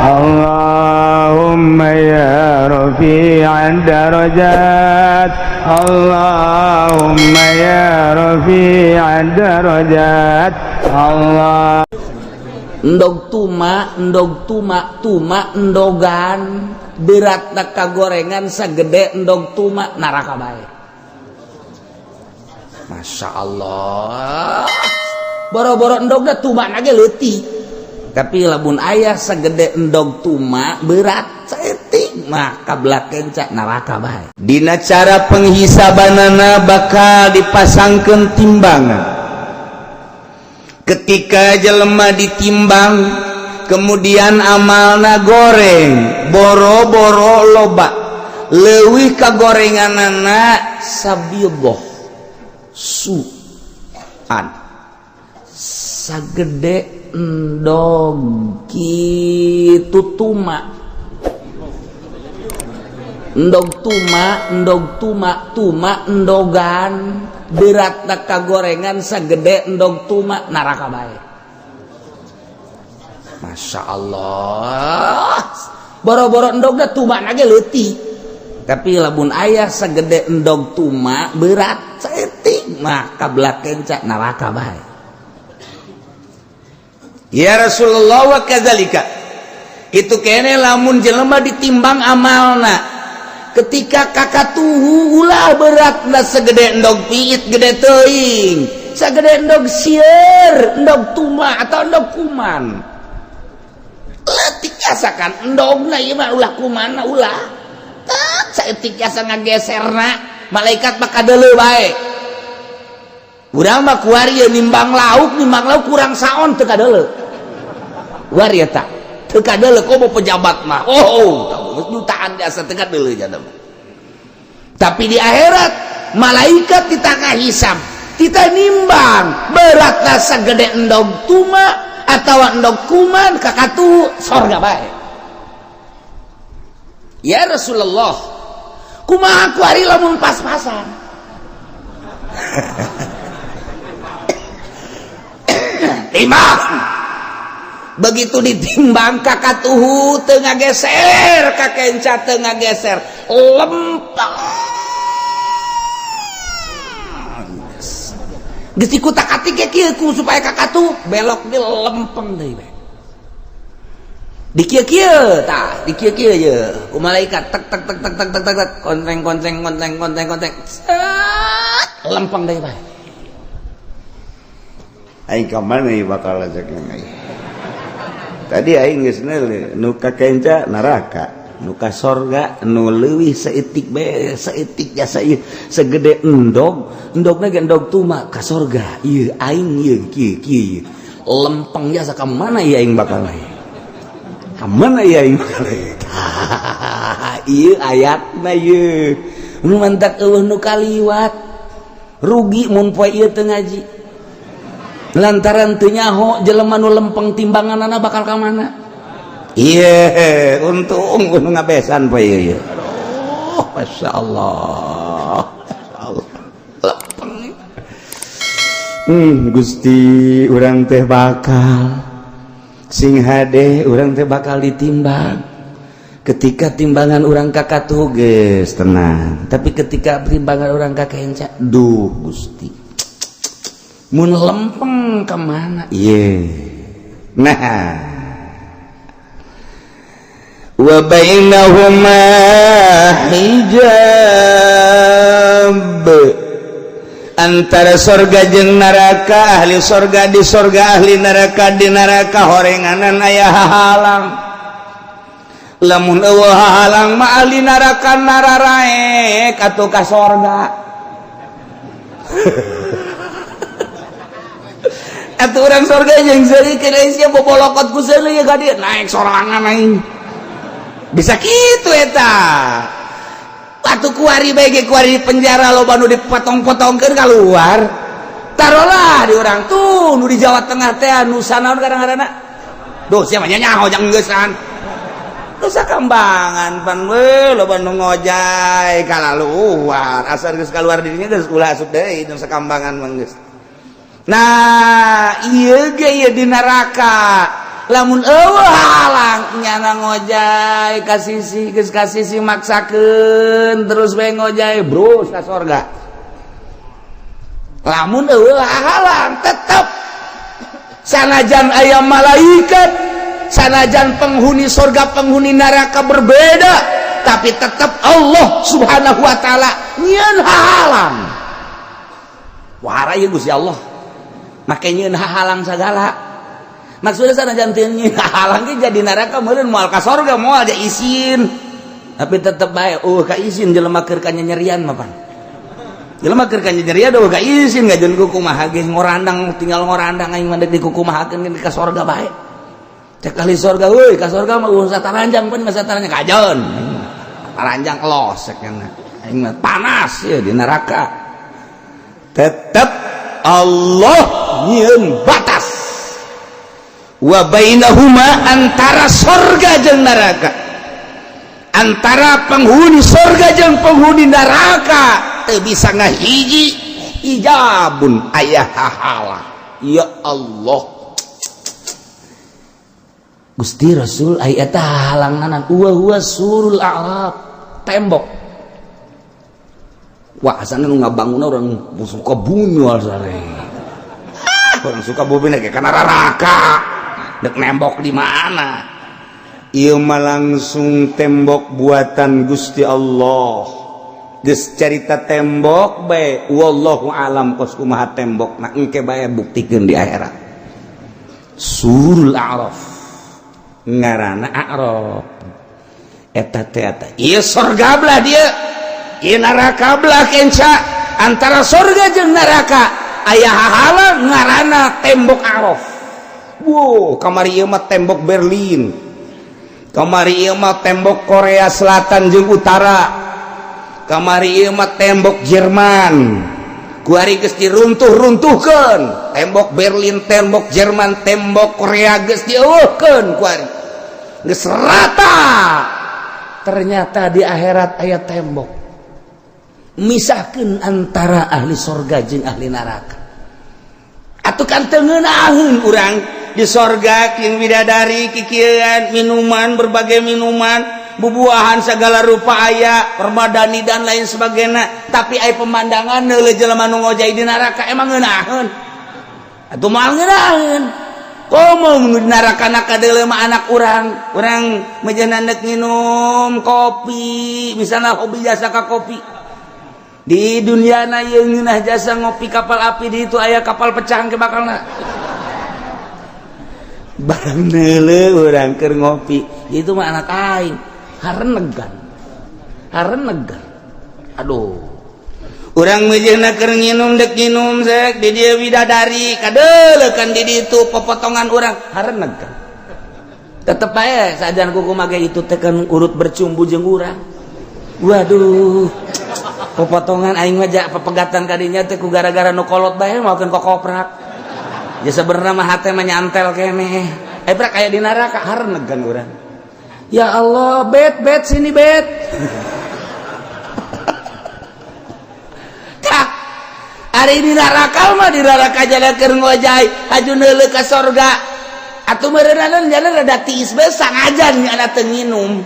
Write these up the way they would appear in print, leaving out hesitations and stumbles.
اللهم يا رفيع الدرجات، اللهم يا رفيع الدرجات، الله. Endog tuma, endog tuma, tuma endogan berat gorengan segede endog tuma, neraka bae. Masya Allah, boro-boro endogna, tuma ge leutik, tapi lamun aya segede endog tuma berat saeutik mah kabelah kenca, neraka bae. Dina cara penghisabanana bakal dipasangkan timbangan. Ketika jelema ditimbang, kemudian amalna goreng, boro-boro loba, leuwih ka gorenganana sabiboh suan sagede endog kitu, tuma, endog tuma, endog tuma, tuma endogan berat gorengan segede endog tuma, neraka bae. Masya Allah, boro-boro endogna, tuma ge leutik, tapi lamun aya segede endog tuma berat saeutik mah kabelah kenca, neraka bae. Ya Rasulullah, wa kadzalika, kitu kene lamun jelema ditimbang amalna, ketika kakatuhu ulah beratna segede endog piit, gede teuing, segede endog sieur, endog tuma atau endog kuman leutik, asakan endogna ieu mah, ulah kumanna, ulah tak saeutik jasa ngageserna, malaikat mah kadeuleu bae. Urang mah kuari nimbang lauk, nimbang lauk kurang saon teu kadeuleu. Kuari eta teu kadeuleu, komo pejabat mah. Oh, jutaan jasa teu kadeuleu jana mah. Tapi di akhirat malaikat ditangah hisab, kita nimbang beratna segede endog tuma atau endog kuman, kakatu sorga bae. Ya Rasulullah, kumaha kuari lamun pas-pasan? Timbang. Begitu ditimbang kakatuhu teu ngageser ka kenca, teu ngageser, lempeng. Geus dikutak-atik ge kieu ku supaya kakatuh belok di lempeng deui bae. Di kieu-kieu tah, di kieu-kieu ye ku malaikat, tek tek tek tek tek tek tek tek, konteng konteng konteng konteng konteng, set, lempeng deui bae. Aing ka mana ieu bakal ajak aing? Tadi aing geus neuleuh nu ka kenca neraka, nu ka sorga nu leuwih saeutik bae, saeutik jasa ieu segede endog, endogna ge endog tuma, ka sorga. Ieu aing ieu kieu kieu lempeng jasa, ka mana ieu aing bakal naik? Ka mana ieu aing bakal naik? Ieu ayatna ieu nu mantak eueuh nu kaliwat rugi mun poe ieu teu ngaji, lantaran teu nyaho jelema nu lempeng timbanganana bakal ka mana. Iya, untung nu ngabesan poe ieu. Aduh, Masya Allah, Masya Allah, lempeng. Gusti, urang teh bakal sing hade, urang teh bakal ditimbang. Ketika timbangan urang kakatuh geus tenang, tapi ketika timbangan urang kakenca, duh Gusti, mun lempeng kemana? Iya, nah, wa bainahuma hijab, antara sorga jeung neraka, ahli sorga di sorga, ahli neraka di neraka, horenganan aya hahalang. Lamun eueuh hahalang mah ahli neraka nararaek atuh ka sorga. Atuh urang sorga jeung seuri sia bobolokot ku seuri ka dieu, naik sorangan aing Bisa kitu eta. Atuh kuari bae ge, kuari di penjara loba nu dipotong-potongkeun keluar. Taruhlah di urang tuh nu di Jawa Tengah teh nu sanaon kadang-kadang. Duh, sia mah nyaho jang geusan. Nusa Kambangan pan we loba nu ngojay kalaluar, asal geus kaluar dirinya geus ulah asup deui Nusa Kambangan mah geus. Nah, ieu ge ieu di neraka. Lamun eueuh halang nyana ngojay ka sisi, geus ka sisi maksakeun terus we ngojay bros ka sorga. Lamun eueuh halang tetep sanajan aya malaikat, sanajan penghuni sorga penghuni neraka berbeda, tapi tetap Allah Subhanahu wa ta'ala nyieun halang. Wah, ieu Gusti Allah make nyieun halang sagala. Maksudnya sanajan teu nyieun halang ge jadi neraka meureun moal ka sorga, moal dia isin, tapi tetep bae ka isin jelema keur kanyanyerian mah pan. Jelema keur kanyanyerian ka isin ngajeun kumaha ge ngorandang, tinggal ngorandang aing mah deuk dikukumahakeun ka sorga bae. Cek ahli sorga, euy ka sorga mah usah taranjang pun masa taranjang kajeun. Taranjang los cek aing mah panas ya di neraka. Tetep Allah nyieun batas wa bainahuma, antara sorga jeung neraka, antara penghuni sorga jeung penghuni neraka teu bisa ngahiji, hijabun aya hahala. Ya Allah Gusti Rasul, aya eta halanganan wa huwa surul a'raf, tembok. Wah, asana nu ngabangunna orang suka bumi asale. Orang suka bumi ge kana neraka. Dek nembok di mana? Ieu mah langsung tembok buatan Gusti Allah. Geus carita tembok bae, wallahu alam kos kumaha tembok. Nah, engke bae buktikeun di akhirat. Surul A'raf. Ngaranna A'raf. Eta teh eta. Ieu sorga belah dia, ieu neraka belah kenca. Antara sorga jeung neraka aya hahalang ngaranna tembok A'raf. Wow, kamari ieu mah tembok Berlin. Kamari ieu mah tembok Korea Selatan jeung Utara. Kamari ieu mah tembok Jerman. Kuari geus diruntuh-runtuhkeun. Tembok Berlin, tembok Jerman, tembok Korea geus dieuweuhkeun kuari. Geus rata. Ternyata di akhirat aya tembok misahkeun antara ahli sorga jeung ahli neraka. Atuh kan teu ngeunaheun urang di sorga jeung bidadari kikieuan, minuman, berbagai minuman, bubuahan segala rupa aya, permadani dan lain sebagainya, tapi aya pemandangan neuleuh jelema nu ngojay di neraka, emang ngeunaheun? Atuh moal ngeunaheun. Komo nu di neraka na kadeuleu mah anak urang, urang meujeuhna neuk nginum kopi misalnya, hobi jasa ka kopi di dunia na ieu ngeunah jasa ngopi kapal api, di itu aya kapal pecah ke bakalna barang neuleuh urang keur ngopi itu mah anak aing harenegan harenegan. Aduh, Urang meujeuhna keur nginum, dek nginum sek di dieu bidadari kadeuleu kan di ditu popotongan urang harenegan. Tetep bae sajan kuku mage itu teh kan urut bercumbu jeung urang. Waduh, popotongan aing mah ja pepegatan kadinya teh ku gara-gara nu kolot bae maokeun kokoprak. Ya sebenarnya mah hate mah nyantel keneh. Eh prak aya di neraka harenegan urang. Ya Allah, bet bet sini bet. Tah, ari di neraka mah di neraka jalan keur ngojay haju neuleuh ka sorga. Atuh meureunana jalan rada tiis bae sangajan nya teu nginum.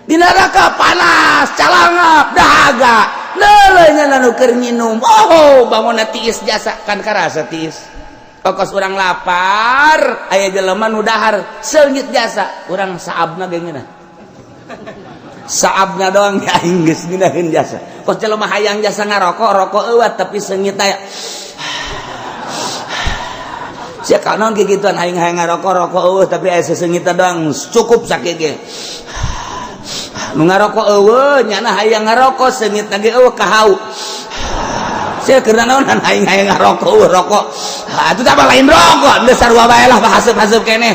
Di neraka panas, calangap, dahaga. Neuleuh nya nu keur nginum. Oh, bangunna tiis jasa kan karasa tiis. Kokos urang lapar, aya jelema nu dahar seungit jasa, urang saabna ge ngeunah. Saabna doang ya aing geus ngeunaheun jasa. Kos jelema hayang jasa ngarokok, rokok eueuh tapi seungit aya. Sia kanaon kikituan aing hayang ngarokok, rokok eueuh tapi aya seseungitna doang cukup sakieu ge. Nu ngarokok eueuh nyana hayang ngarokok seungitna ge eueuh kahau. Sia keur naonan aing hayang ngarokok eueuh rokok. Atuh tah lain rokok, geus sarua bae lah haseup-haseup keneh.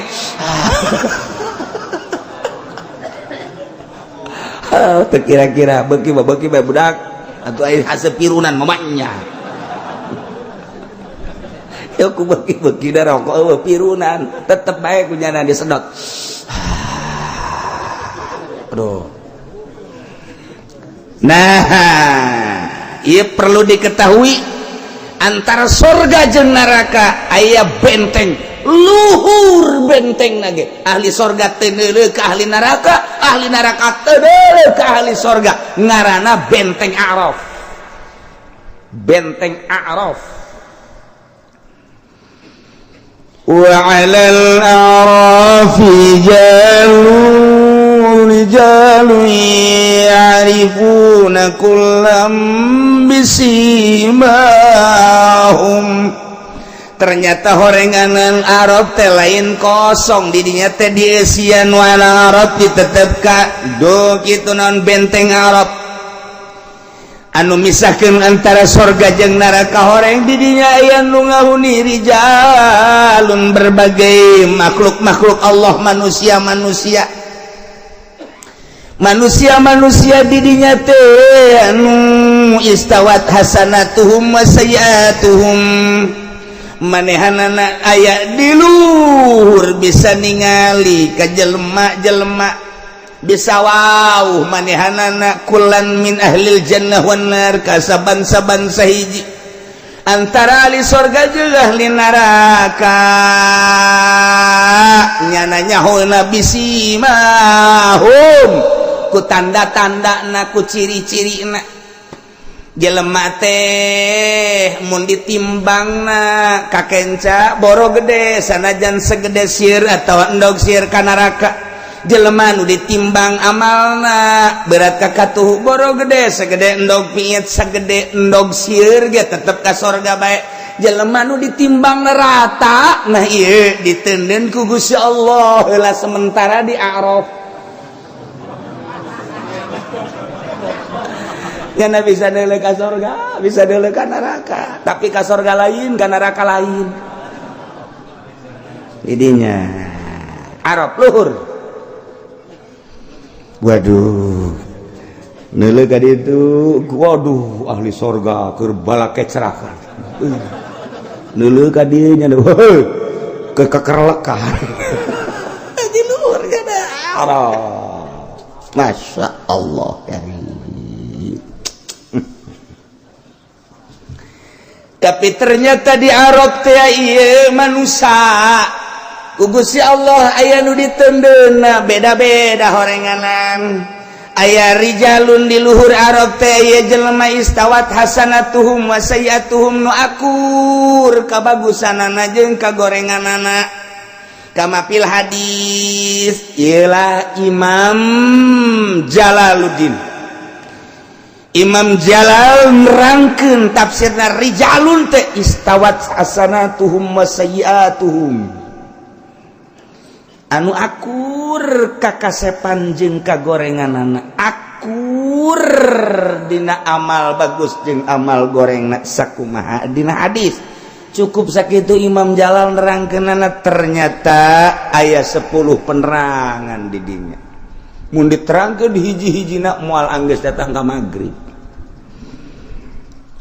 Teu kira-kira beuki mah beuki bae budak. Atuh aing haseup pirunan mamanya. Ya ku beuki-beuki da rokok eueuh pirunan, tetep bae ku nyana disedot. Aduh. Nah, ieu perlu diketahui antara surga jeung neraka aya benteng Luhur benteng nage ahli sorga teu neuleuh ka ahli neraka teu neuleuh ka ahli sorga, ngaranna benteng A'raf, benteng A'raf. وعلى الأعراف رجال يعرفون كلا بسيماهم. Ternyata horenganan Arab teh lain kosong, didinya teh dieusian wana Arab ditetep ka do kitu naon benteng Arab anu misahkeun antara sorga jeung neraka. Horeng didinya aya nu ngahuni rijalun, berbagai makhluk-makhluk Allah, manusia-manusia, manusia-manusia didinya teh anu istawat hasanatuhum wa sayyiatuhum. Manehanana aya di luhur bisa ningali ka jelema-jelema, bisa wow manehanana kullan min ahlil jannah wan nar, ka saban-saban sahiji antara ahli sorga jeung ahli neraka. Nyana nyahona bisimahum, ku tanda-tanda na, ku ciri-ciri na. Jelema teh mun ditimbangna kakenca boro gede, sanajan segede sir atau endog sir ka neraka. Jelema nu ditimbang amalna berat kakatuh boro gede segede endog piit, segede endog sir ge tetep ka sorga bae. Jelema nu ditimbang rata, nah ieu ditenden ku Gusti Allah heula sementara di A'raf. Nyana bisa neuleuh ka sorga, bisa neuleuh ka neraka, tapi ka sorga lain, ka neraka lain. Didinya Arab luhur. Waduh, neuleuh ka ditu, waduh, ahli sorga keur balakecrakan. Neuleuh ka dieu nya ke kekerlekan di luhur kana Arab. Masya Allah karim. Tapi ternyata di Arab teh ieu manusia ku Gusti Allah aya nu ditendeuna beda-beda horenganan. Aya rijalun di luhur Arab teh ieu jelema istawat hasanatuhum wa sayyiatuhum, nu akur kabagusanana jeung kagorenganana, kama fil hadis. Iyalah Imam Jalaluddin, Imam Jalal nerangkeun tafsirna rijalun teh istawat hasanatuhum wa sayyiatuhum, anu akur kakasepan jeung kagorenganana, akur dina amal bagus jeung amal gorengna sakumaha dina hadis. Cukup sakitu Imam Jalal nerangkeunana. Ternyata aya 10 penerangan di dinya. Mun diterangkeun hiji-hijina moal anggeus datang ka magrib.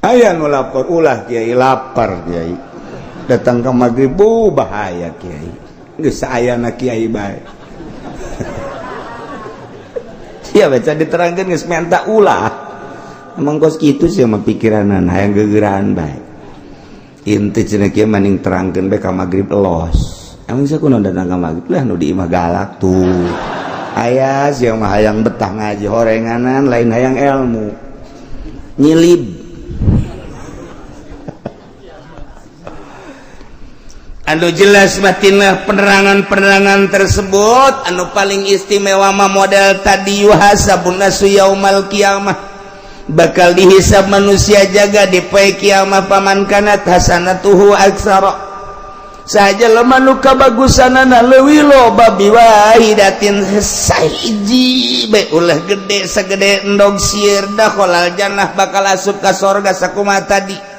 Aya nu lapor, "Ulah kiai, lapar kiai." Datang ke maghrib, bu, bahaya kiai, geus ayana kiai bae. Sia baca diterangkeun geus minta ulah. Emang kos kitu sih mah pikiranan, hayang gegeraan bae. Inti cenah kieu maning terangkeun bae ka maghrib los. Emang sia kunaon datang ka maghrib lah, nu di imah galak tuh. Aya sia mah hayang betah ngaji, horenganan lain hayang ilmu. Nyilib. Anu jelas batinlah penerangan-penerangan tersebut. Anu paling istimewa mah model tadi, yuhasabun nasu yaumal qiyamah, bakal dihisab manusia jaga di poe kiamah. Faman kanat hasanatuhu aksara, saja lemah nu kabagusanana leuwih loba, biwahidatin, sahiji bae, ulah gede segede endog sieur, dakhalal jannah, bakal asup ka sorga sakumaha tadi.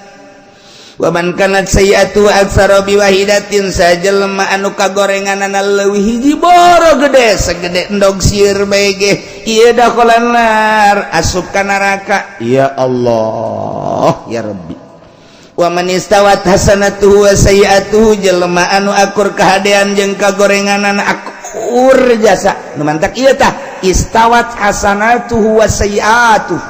Waman kanat sayyiatu aksara biwahidatin, sajelema anu kagorenganana leuwih hiji boro gede segede endog sieur bae ge, ieu dakhalan nar, asup ka neraka. Ya Allah ya Rabbi. Wa man istawat hasanatuhu wa sayyiatuhu, jelema anu akur kahadean jeung kagorenganana, akur jasa nu mantak ieu tah istawat hasanatuhu wa sayyiatuhu,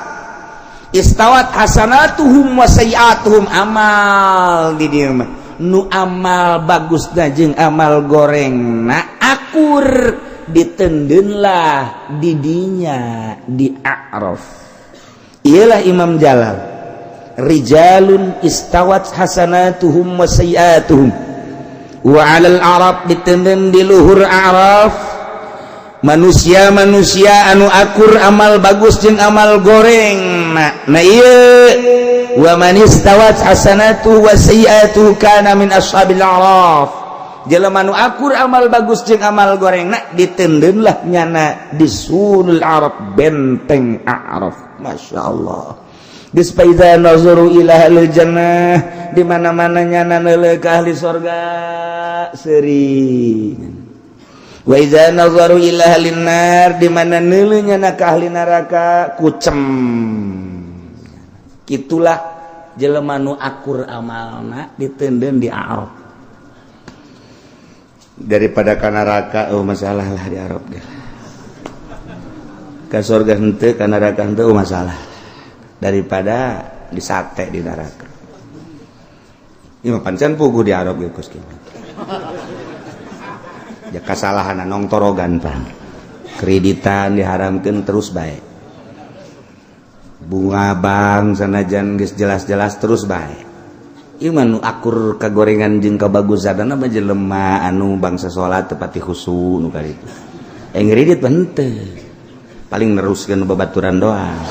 istawat hasanatuhum wa sayyiatuhum, amal di dieu mah. Nu amal bagus jeung amal goreng na akur, ditendenlah didinya di A'raf. Ialah Imam Jalal, rijalun istawat hasanatuhum wa sayyiatuhum wa 'alal a'raf, ditenden di luhur A'raf manusia-manusia anu akur amal bagus jeung amal goreng. Nah, ieu wa man istawat hasanatu wa sayyi'atuhu kana min ashabil a'raf. Jelema nu akur amal bagus jeung amal goreng na, ditendeunlah nyana di sulul Arab, benteng A'raf. Masya Allah. Geus, fa iza nazaru ila ahlil jannah, di mana-mana nyana neuleuh ka ahli sorga seuri. Wa iza nazaru ila ahlin nar, di mana neuleuh nyana ka ahli neraka kucem. Itulah jelema nu akur amalna ditenden di Arab daripada ka neraka. Oh, masalah lah di Arab ge. Ka surga henteu, ka neraka henteu, oh, masalah daripada disate di neraka. Ieu mah pancen puguh di Arab ge kos kieu. Ya, kasalahan nong torogan pan. Kreditan diharamkeun terus bae. Bunga bank sanajan geus jelas-jelas terus bae. Ieu mah nu akur kagorengan jeung kabagusan mah jelema anu bangsa salat tepati khusu nu kaditu. Eh, ngredit mah henteu. Paling neruskeun babaturan doang.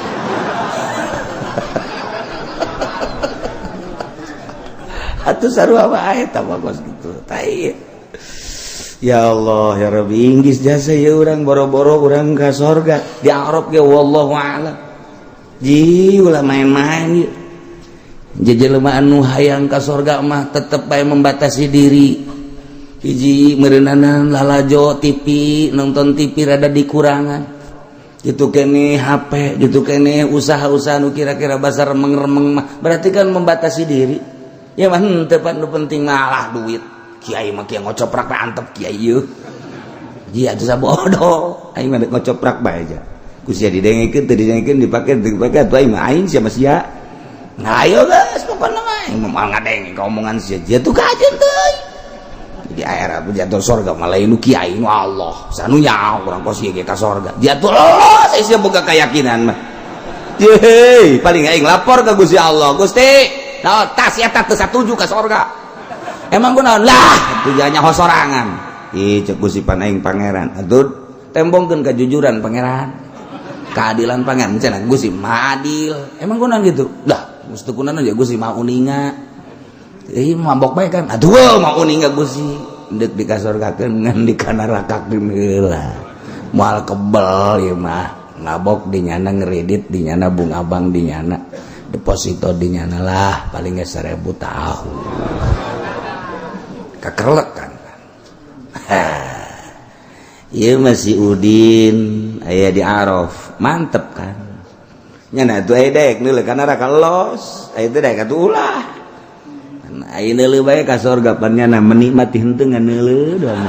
Atuh sarua wae eta mah kos kitu. Tai. Ya Allah ya Rabbi, inggis jasa ya urang, boro-boro urang ka sorga di Arab ge, wallahu a'lam. Ji, ulah main-main yuk. Jelema anu hayang ka sorga mah tetep bae membatasi diri. Hiji, meureunanan lalajo TV, nonton TV rada dikurangan gitu kene, HP gitu kene, usaha-usaha nu kira-kira basar remeng-remeng mah berarti kan membatasi diri ya mah henteu pan. Nu penting malah duit. Kiai mah kieu ngocoprak bae, antep kiai ieu. Ji, atuh sabodo aing mah ngocoprak bae aja ku sia, didengekeun teu didengekeun, dipake teu dipake, atuh aing mah aing sia mah sia. Nah, ayo geus, pokona mah aing mah ngadenge ka omongan sia. Jia tuh kajen teuing di akhirat jatuh surga malah nu kiai nu Allah sanu nyaho urang kos ieu ge ka sorga jatuh. Oh, saya boga keyakinan mah. Yeay, paling aing lapor ke Gusti Allah, Gusti, nah, tas eta teu satuju ka sorga. Emang kunaon lah tujuannya sorangan? Ih, cek Gusti, pan aing pangeran atuh, tembongkeun kejujuran pangeran, keadilan pangeran. Cenah Gusti Maha adil. Emang kunaon gitu lah? Mesti kunaon ya, Gusti Maha uninga. Ih, mabok bae kan. Aduh, mau uninga Gusti ndek dikasorgakeun ngan dikanarakakeun heula. Moal kebel ieu mah. Ngabok di nyana, ngeredit di nyana, bunga bank di nyana, deposito di nyana lah paling ge 1000 tahun. Kakerlek kan. Ieu masih Udin aya di Araf, mantep kan. Nyana atuh aya dek neuleuh ka neraka los, aya teh dek atuh ulah. Aya neuleuh bae ka sorga pan nyana menikmati henteu, ngan neuleuh doang.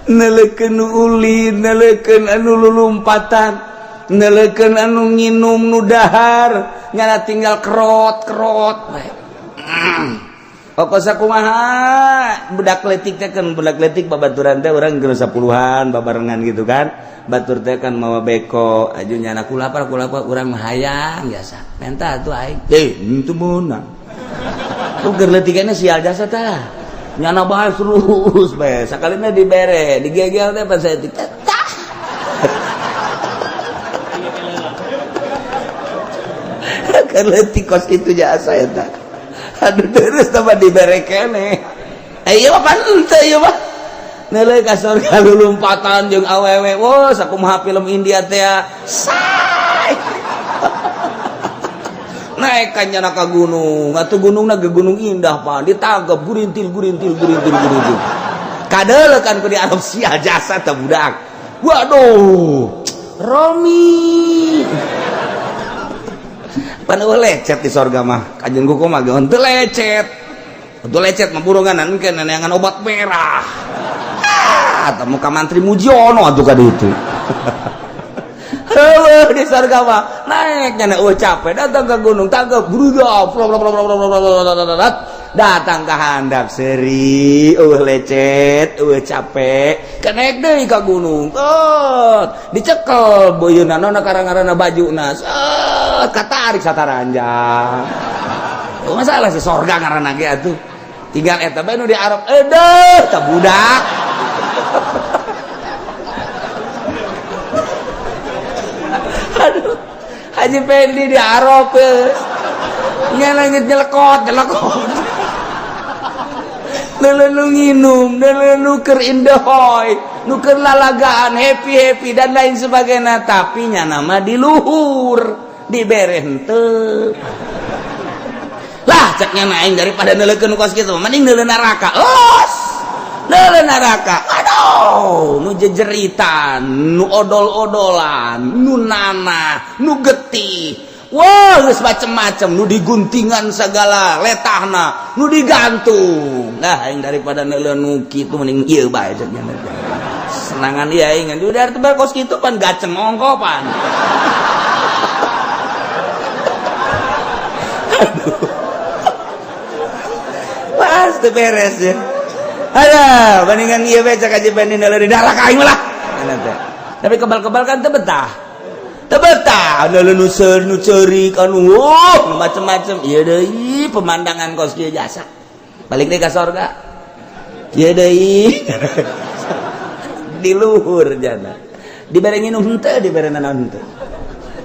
Neuleukeun nu ulin, neuleukeun anu lulumpatan, neuleukeun anu nginum, nu dahar, nyana tinggal kerot-kerot bae. Pokok sakumaha budak letik teh kan, budak letik babaturan teh urang geus 10-an babarengan gitu kan. Batur teh kan mawa beko, aju nyana kulapar kulapar, urang mah hayang jasa. Menta atuh aing. Eh, henteu meunang. Tuh keur leutikana sial jasa tah. Nyana bae terus bae. Sakalina dibere, digegel teh pas saya tah. Keur leutik kos kitu jasa eta. Aduh, terus tambah dibere kene. Eh, ieu mah pan henteu ieu mah. Neuleuh ka surga lulumpatan jeung awewe. Wah, sakumaha film India teh. Say. Naik kan nyana ka gunung. Atuh gunungna ge gunung indah pan. Ditangkep gurintil gurintil gurintil gurintil. Kadeuleuh kan ku di Arab, sia jasa teh budak. Waduh. Romi. Pan eueuh lecet di sorga mah. Kajeun kuku mah ge henteu lecet. Henteu lecet mah burungan engke neangan obat merah. Ah, temu ka mantri Mujiono atuh ka ditu. Heueuh, di surga mah naik nya eueuh capek, datang ke gunung tangga bruda, datang ke handap seri, eueuh lecet, eueuh capek, kenaik deui ka gunung. Tot dicekel beuyeuna nona karang-karana bajuna, set katarik sataranjang. Oh, masalah si sorga ngaranna ge atuh. Tinggal eta bae nu di Arab, edeuh tah budak. Aduh, Haji Pendi di Arab nya langit nyelekot nyelekot. Nu nginum, nu keur indahoy, nu keur lalagaan, happy-happy dan lain sebagainya, tapi nya nama di luhur, dibere henteu. Lah ceknya aing daripada neuleukeun kos kitu, mending neuleuh neraka. Los! Neuleuh neraka. Aduh, nu jejeritan, nu odol-odolan, nu nanah, nu getih. Wah, geus macem-macem, nu diguntingan segala letahna, nu digantung. Nah, aing daripada neuleuh nu kitu mending ieu bae cek nya. Senangan ieu aing ngan udah tebal kos kitu pan gaceng ongkopan. Aduh. Pas teu beres ya. Aduh, bandingan ieu bae cek aja banding neuleuh di neraka aing lah. Tapi kebal-kebal kan teu betah. Tebetah ada nu nu ceurik anu macem-macem. Ieu deui pemandangan kos kieu jasa. Balik deui ka sorga. Ieu deui. Di luhur jana. Dibere nginum henteu, dibere naon henteu.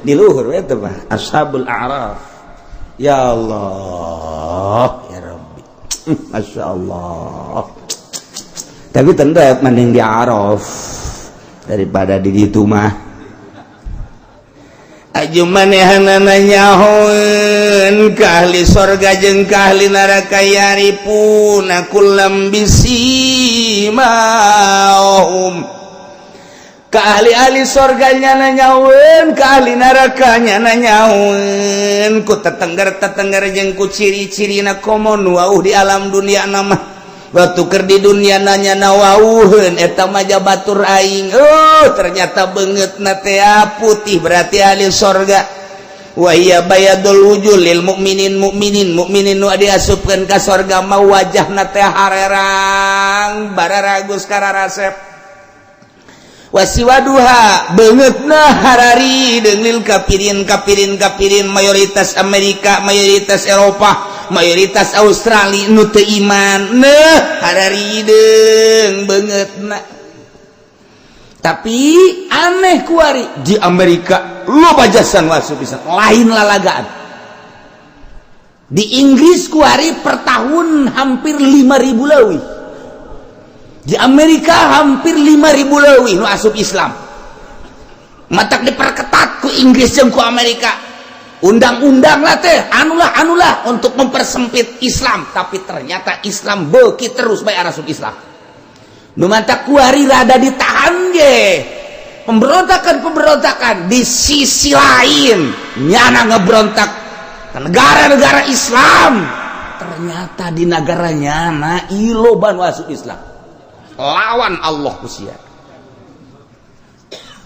Di luhur we teh mah Ashabul A'raf. Ya Allah, ya Rabbi. Masya Allah. Tapi tetep mending di Araf daripada di ditu mah. Aju manehanana nyahoeun ka ahli sorga jeung ka ahli neraka yarifuna kullam bisimahum. Ka ahli-ahli sorga nyana nyahoeun, ka ahli neraka nyana nyahoeun ku tetengger-tetengger jeung ku ciri-cirina komo nu wauh di alam dunia nama. Waktu keur di dunia nanya nawauheun eta mah batur aing. Oh, ternyata beungeutna teh putih berarti ahli sorga. Wa hiya bayadul wujuh lil mukminin mukminin mukminin nu diasupkeun ka sorga mah wajahna teh harerang bararagus kararasep. Wasiwaduha beungeutna harari deung lil kafirin kafirin kafirin mayoritas Amerika, mayoritas Eropa, mayoritas Australia nu teu iman neh hararideung beungeutna. Tapi aneh kuari di Amerika loba jasa nu asup Islam lain lalagaan. Di Inggris kuari per tahun hampir 5.000 leuwih. Di Amerika hampir 5.000 leuwih nu asup Islam. Matak diperketat ku Inggris jeung ku Amerika. Undang-undang lah teh, anulah anulah untuk mempersempit Islam, tapi ternyata Islam beuki terus bae asup Islam. Nu matak kuari rada ditahan ge. Pemberontakan-pemberontakan di sisi lain nyana ngebrontak ke negara-negara Islam. Ternyata di negara nyana loba nu asup Islam. Lawan Allah Gusti.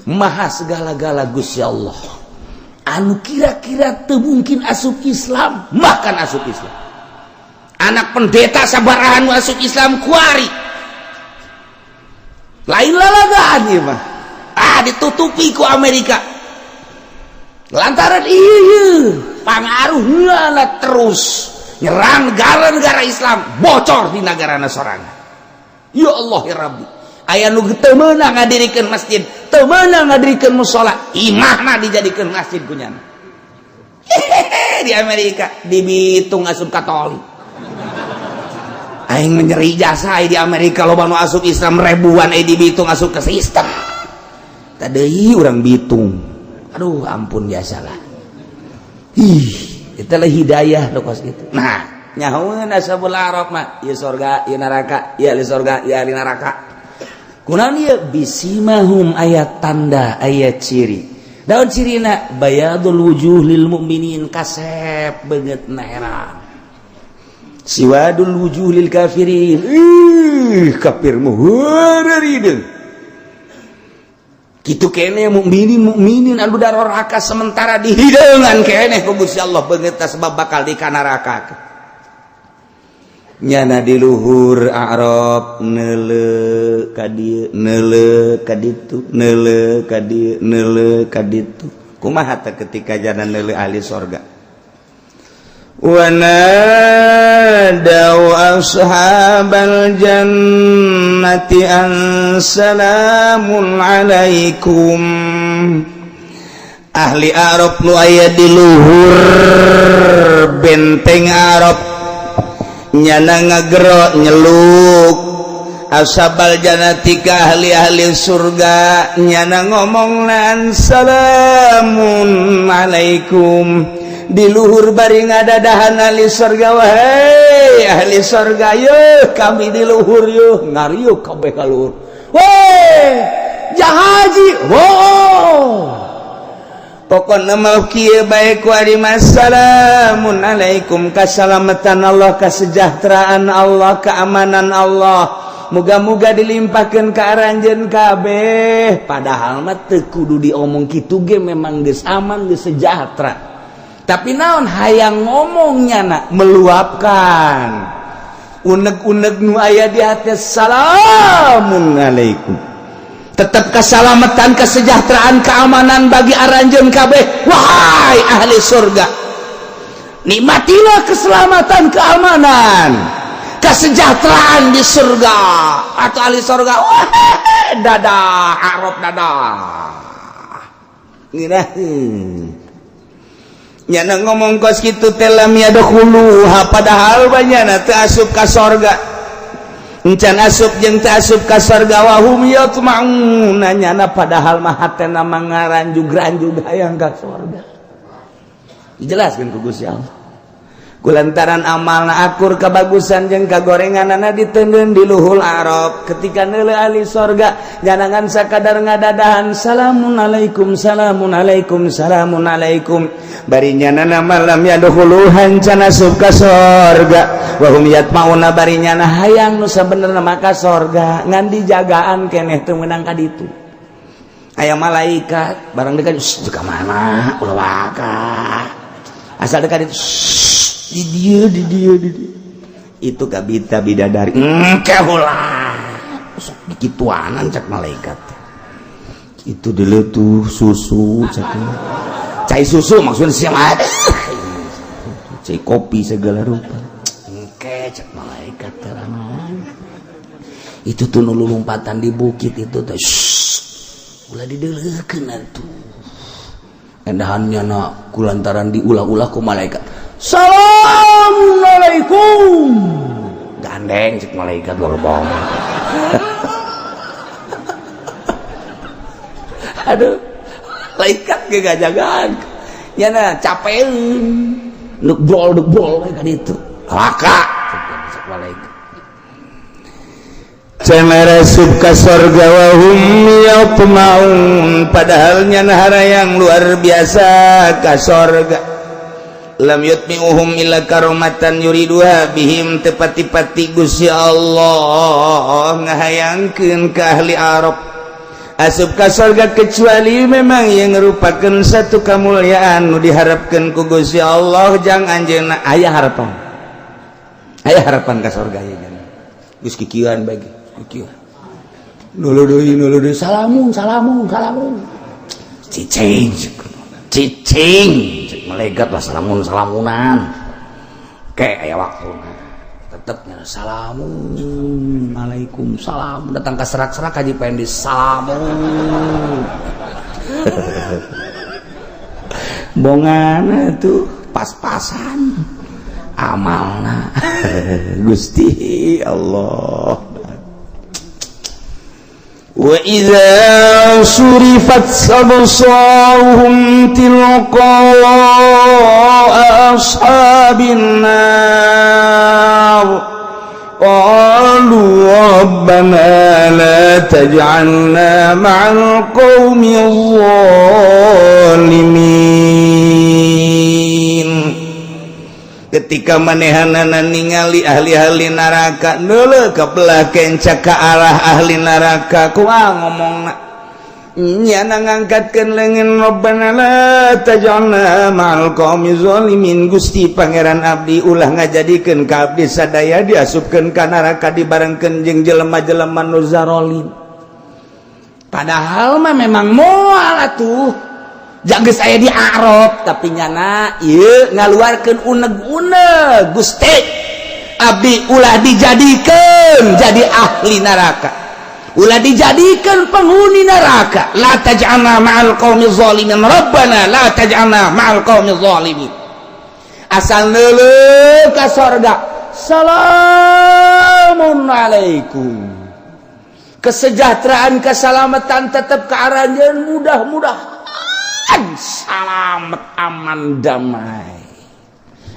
Maha segala-gala Gusti Allah. Anu kira-kira teu mungkin asup Islam, bahkan asup Islam. Anak pendeta sabarahan asup Islam kuari. Lain lalagaan ieu mah. Ah, ditutupi ku Amerika. Lantaran ieu pangaruhna terus nyerang negara-negara Islam, bocor di negara sorangan. Ya Allah ya Rabbi. Aya nu teu meunang ngadirikeun masjid, teu meunang ngadirikeun musala, imahna dijadikeun masjid ku nyana. Hehehe, di Amerika dibitung asup Katolik. Aing menyeri jasa di Amerika loba nu asup Islam ribuan dibitung asup ke sistem. Tadi urang Bitung. Aduh, ampun biasalah. Ih, itulah hidayah lo kos gitu. Nah, nyahoeun Ashabul A'raf mah, ieu sorga, ieu neraka, ieu ahli sorga, ieu ahli neraka. Kunaon ieu bisimahum aya tanda, aya ciri. Daun cirina bayadul wujuh lil mukminin kasep beungeutna herang. Siwadul wujuh lil kafirin. Ih, kafir mah heureurideung. Kitu keneh mukminin mukminin anu daroraka sementara dihideungan keneh ku Gusti Allah beungeutna sebab bakal di kanaraka. Nyana di luhur A'raf neuleu ka dieu, neuleu ka ditu, neuleu ka dieu, neuleu ka ditu. Kumaha teh ketika jana neuleu ahli sorga? ونادوا أصحاب الجنة أن سلام عليكم. Ahli A'raf nu aya di luhur benteng A'raf nyana ngagero nyeluk ashabal jannati ka ahli-ahli surga. Nyana ngomong lan salamun alaikum di luhur bari ngadadahan ahli surga. Wahai ahli surga, yeuh kami di luhur yeuh. Ngariuh kabeh ka luhur. Weh jahaji, oh, pokokna mau kieu bae ku ari salamun alaikum, kasalamatan Allah, kesejahteraan Allah, keamanan Allah, muga-muga dilimpahkeun ka aranjeun kabeh. Padahal mah teu kudu diomong kitu ge memang geus aman, geus sejahtera, tapi naon hayang ngomongnya nak meluapkan unek-unek nu aya di hati. Salamun alaikum, tetap keselamatan, kesejahteraan, keamanan bagi aranjeun kabeh. Wahai ahli surga, nikmatilah keselamatan, keamanan, kesejahteraan di surga. Atau ahli surga, wah, dadah Arab, dadah. Ngiraheun nyana ngomong kos kitu teh lam yadkhuluha, padahal banyana teu asup ka sorga, encan asup jeung teu asup ka sorga. Wahum yatma'un, nyana padahal mah hatena mah ngaranjug-ranjug hayang ka sorga. Dijelaskeun ku Gusti Allah kulantaran amalna akur, kebagusan jeung kagorenganana diteundeun di luhur Arab. Ketika neuleuh ahli sorga, jangan sakadar ngadadahan salamun alaikum, salamun alaikum, salamun alaikum, bari nyana malam yadkhuluha, can asup ka sorga. Wahum yatmauna, bari nyana hayang nu sabenerna mah ka sorga, ngan dijagaan keneh teu meunang ka ditu. Aya malaikat barang dekat ka mana, ulah waka asal dekat itu di dia, di dia, di dia itu kabita bidadari engke ulah sok dikituanan. Cek malaikat itu dulu tuh susu, cek cai susu, maksudnya siang ada cai kopi segala rupa. Engke, cek malaikat terangan itu tuh nu lompatan di bukit itu tuh ulah dideleukeun atuh endahannya na kulantaran diulah-ulah ku malaikat. Assalamualaikum, gandeng, cek malaikat gerbong. Aduh, malaikat ge gajagaan ya na capeun nuk brol nuk brol kan itu laka cek malaikat. Cenah asup ka sorga wahum yatmaun, padahal nyana yang luar biasa ka sorga. Lam yutmi'uhum illa karomatan yuriduha bihim, tepati-pati Gusti Allah ngahayangkeun ka ahli Arab asup ka sorga kecuali memang yang merupakan satu kemuliaan nu diharapkan ku Gusti Allah jang anjeunna. Aya harapan, aya harapan ka sorga ya geus kikieuan bagi kikieuan nulu deui, nulu deui, salamun salamun salamun, cicing cicing, cek malaikat lah, salamun salamunan kayak aya waktu tetepnya salamun alaikum salam datang ke serak-serak haji pengen di salamun bongan tuh pas-pasan amalna. Gusti Allah. وإذا صرفت أبصارهم تلقاء أصحاب النار قالوا ربنا لا تجعلنا مع القوم الظالمين. Ketika manehanana ningali ahli-ahli neraka neuleuh ka belah kenca ka arah ahli neraka, kumaha ngomongna? Nyana ngangkatkeun leungeun, "Rabbana la taj'alna ma'al qaumi zalimin." Gusti Pangeran abdi, ulah ngajadikeun ka abdi sadaya diasupkeun ka neraka dibarengkeun jeung jelema-jelema nu zarolim. Padahal mah memang moal atuh, geus aya di Arab, tapi nyana ieu ngaluarkeun uneg-uneg, "Gusti abdi, ulah dijadikeun jadi ahli neraka, ulah dijadikan penghuni neraka. La taj'alna ma'al qaumi zalimin, rabbana la taj'alna ma'al qaumi zalimin." Asal neuleuh ka sorga, "Salamun alaikum," kesejahteraan, keselamatan tetap ke aranjeun, mudah-mudahan selamat, aman, damai.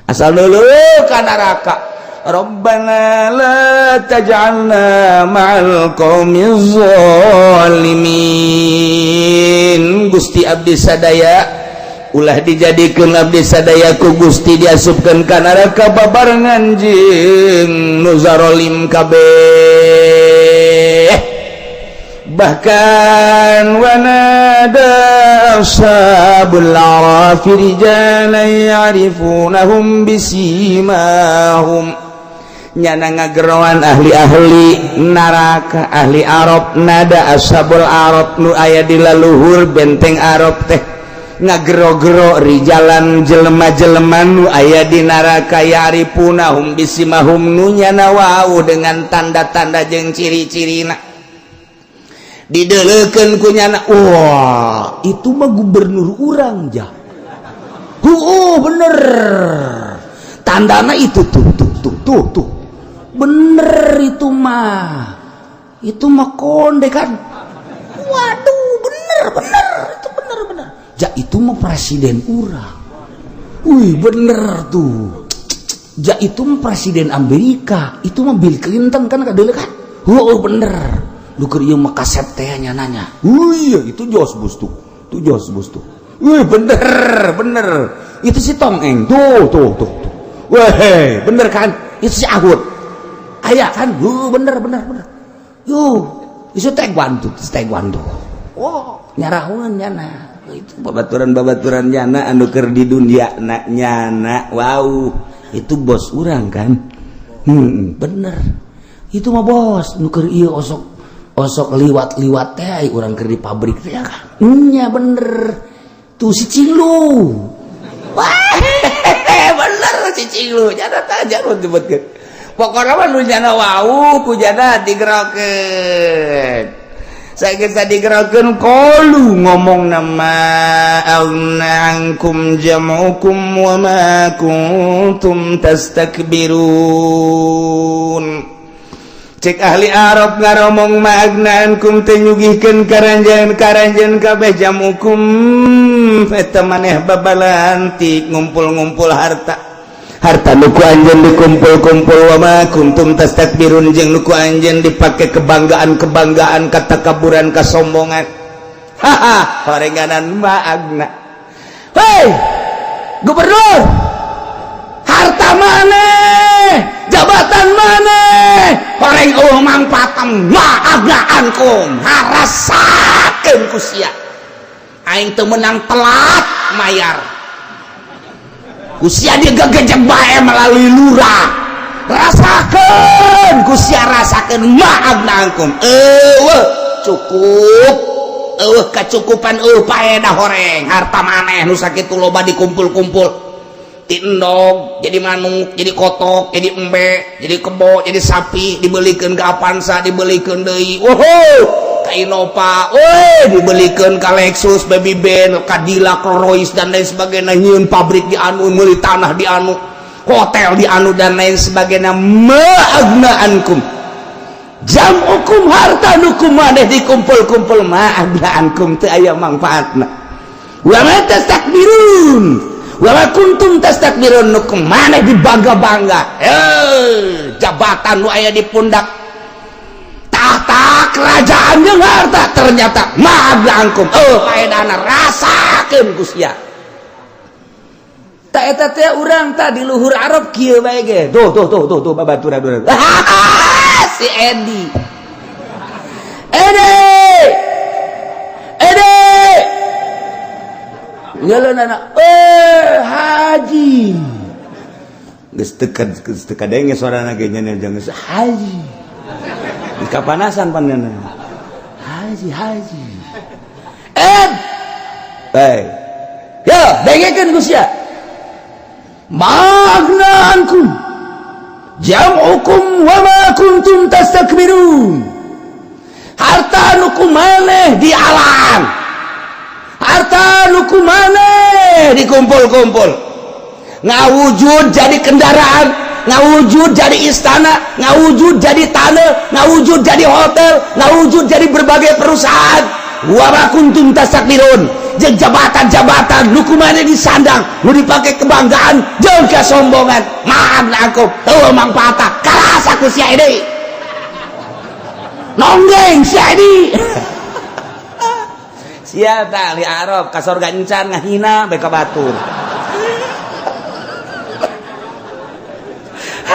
Asal neuleuh ka neraka, "Rabbana la taj'alna ma'al qaumiz zalimin." Gusti abdi sadaya, ulah dijadikeun abdi sadaya ku Gusti diasupkeun ka neraka babarengan jeung nu zarolim kabeh. Bahkan wanada ashabul a'rafi rijalan ya'rifunahum bisimahum. Nyana ngageroan ahli-ahli neraka, ahli Arab. Nada ashabul Arab, nu aya di laluhur benteng Arab teh ngagero-gero, rijalan, jelema-jelema nu aya di neraka, ya'rifunahum bisimahum, nu nyana wau dengan tanda-tanda jeung ciri-cirina. Dideleukeun ku nyana, "Wah, itu mah gubernur urang jah. Oh, bener, tandana itu tuh tuh tuh tuh tuh, bener itu mah, itu mah konde kan. Waduh, bener bener itu, bener bener ja, itu mah presiden urang. Wih, bener tuh ja, itu mah presiden Amerika, itu mah Bill Clinton kan, kadeuleuk kan. Oh, bener lu, keur ieu mah kasep teh nyananya. Wih, itu Jos Bus tuh, tuh Jos Bus tuh. Wih, bener bener, itu si Tong Eng tuh tuh tuh tuh. Weh, bener kan, itu si Ahud aya kan. Bener bener bener. Yuh, itu taekwondo, taekwondo. Wow, nyarahun nyana itu babaturan-babaturan nyana anu keur di dunia na nyana, "Wow, itu bos urang kan. Bener itu mah bos nu keur ieu, osok osok liwat-liwat teh urang keur di pabrik teh kan. Nya bener tuh si Cinglu. Wah, bener si Cinglu." Nyana tah jangan disebutkeun, pokoknya mah nu nyana wau ku jana digerokeun. Saya geus digerokeun, qalu, ngomong nama, "Aghna ankum jam'ukum wa ma kuntum tastakbirun." Cek ahli Arab ngaromong, "Ma aghna ankum," teu nyugihkeun karanjeun karanjeun kabeh, "jam'ukum," eta maneh babalantik ngumpul-ngumpul harta, harta nu ku anjeun dikumpul-kumpul, "wa ma kuntum tastakbirun," jeung nu ku anjeun dipake kebanggaan-kebanggaan, katakaburan, kasombongan. Haha, horenganan ma aghna. Hei gubernur, harta maneh, jabatan maneh, horeng eueuh mangfaatna. "Ma aghna ankum," harasakeun ku sia, aing teu meunang telat mayar ku sia, digegejek bae melalui lurah. Rasakeun ku sia, rasakeun. "Ma aghna ankum," eueuh cukup, eueuh kacukupan, eueuh paedah. Horeng harta maneh nu sakitu loba dikumpul-kumpul, ti endog jadi manuk, jadi kotok, jadi embe, jadi kebo, jadi sapi, dibelikan ke Avanza, dibelikan deui, wow, ka Innova, woi, dibelikan ke Lexus, Baby Benz, Cadillac, Rolls, dan lain sebagainya. Nyieun pabrik di anu, meuli tanah di anu, hotel di anu, dan lain sebagainya. "Ma aghna ankum jam'ukum," harta nu ku maneh dikumpul-kumpul, "ma aghna ankum," teu aya mangfaatna. "Wa ma tastakbirun wa ma kuntum tastakbirun," nu maneh dibangga-bangga, eh, jabatan nu aya di pundak, tahta kerajaan jeung harta, ternyata "ma aghna ankum," oh, paedahna. Rasakeun ku sia. Tak eta teh urang tah di luhur Arab kieu bae ge. Tuh tuh tuh tuh tuh, babaturan si Edi. Edi. Edi. Nyeleunana, eh, haji. Geus teu geus teu kadenge suarana ge nya, geus haji. Kapanasan panena. Haji, haji. Eh. Baik. Ya, dengekeun ku sia. ما أغنى عنكم جمعكم وما كنتم تستكبرون. Harta nu ku maneh di alam, harta nu ku maneh dikumpul-kumpul, ngawujud jadi kendaraan, ngawujud jadi istana, ngawujud jadi tanah, ngawujud jadi hotel, ngawujud jadi berbagai perusahaan. وما كنتم تستكبرون, jeung jabatan-jabatan nu ku maneh disandang, nu dipakai kebanggaan jeung kesombongan. ما أغنى عنكم, eueuh mangfaatna. Karasa ku sia ini, nonggeng sia ini. Sia tah ahli Arab ka sorga encan, ngahina bae ka batur.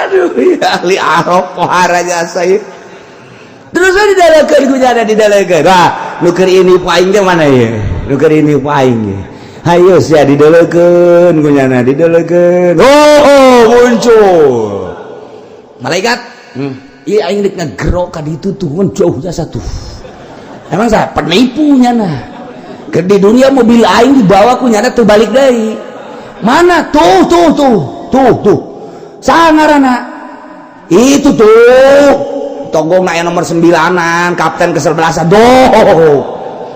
Aduh ya, ahli Arab pohara jasa ieu. Terus didalekeun ku jana, didalekeun. Wah, nu keur ini ku aing teh mana ye? Nu keur ini ku aing ye. Hayo sia, didalekeun ku nyana, didalekeun. Oh, muncul malaikat. Iya, aing rek ngagerok ka ditu tuh, ngan jauh jasa tuh. Emang saya penipu nyana? Ke di dunia mobil aing dibawa ku nyana tuh, balik deui. Mana tuh, tuh, tuh, tuh, tuh. Sangarana itu tuh, tonggong yang nomor sembilanan, kapten kesebelasan doh.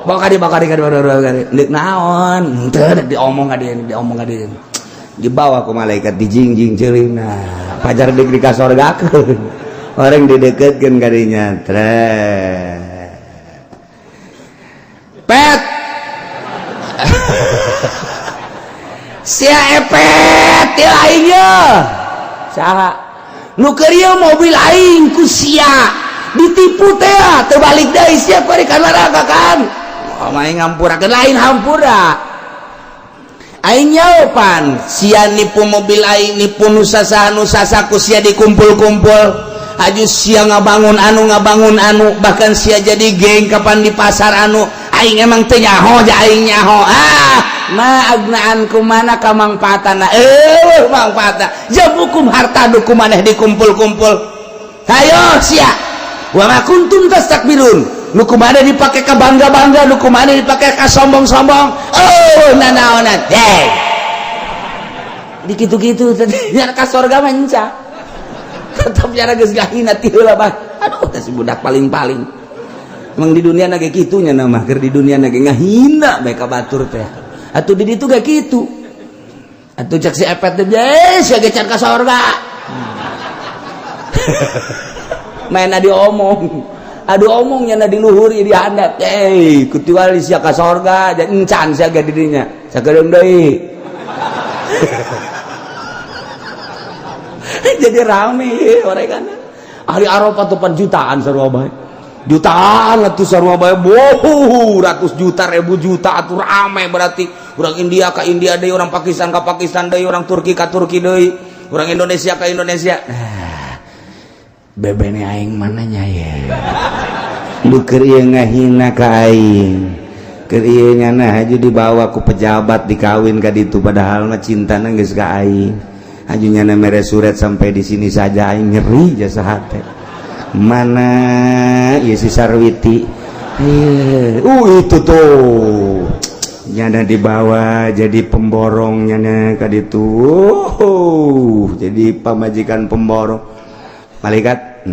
Bawa kadi, bawa kadi, kadi, bawa kadi. Nek naon henteu diomong ka dieu, diomong ka dieu. Dibawa ku malaikat, dijingjing ceulina, pajar dik dikasorgakeun. Orang dideketkeun kadinya, trek pet sia, epet ti aing ye. Saha nu keur ieu mobil aing ku sia ditipu teh, teu balik deui sia bari ka neraka kan? Oh, main ngampurakeun, lain hampura. Aing nyaopan sia nipu mobil aing, nipu nu sasaha, nu sasaha ku sia dikumpul-kumpul. Aju sia ngabangun anu, ngabangun anu, bahkan sia jadi geng kapan di pasar anu. Aing emang teu nyaho ja, aing nyaho. Ah, ما أغنى عنكم, mana kamangfaatana? Eh, mangfaatna جمعكم, harta nu ku maneh dikumpul-kumpul. Hayo sia, وما كنتم تستكبرون, nu ku maneh dipake ka bangga-bangga, nu ku maneh dipake ka sombong-sombong. Oh, nanaonan? Hey, di kitu-kitu teh ka sorga mah enca tetep nyara geus gahina ti heula bah. Aduh teh, si budak paling-paling emang di dunia na ge kitu nya nama. Keur di dunia na ge ngahina bae ka batur teh. Atuh di ditu ge kitu atuh. Cek si epet teh, sia ge can ka sorga. Main diomong, aduh, omongnya na di luhur di handap. Eh, kecuali sia ka sorga dan encan sia ge di dinya sakedeung deui. Jadi rame orang kan ahli Arafah tuh pan jutaan, sarua bae jutaan atuh, sarua bae boh, ratus juta, ribu juta atuh. Rame berarti orang India ke India deui, orang Pakistan ke Pakistan deui, orang Turki ke Turki deui, orang Indonesia ke Indonesia. Nah, bebene aing mananya ya? Lu keur ieu ngahina ka aing, keur ieu nyana haju dibawa ku pejabat, dikawin ka ditu, padahal mah cintana geus ka aing. Haju nyana mere surat sampai di sini saja. Aing nyeri jasa hate. Mana ieu si Sarwiti? Itu tuh, nyana dibawa jadi pemborong, nyana ka ditu. Jadi pamajikan pemborong. Malaikat,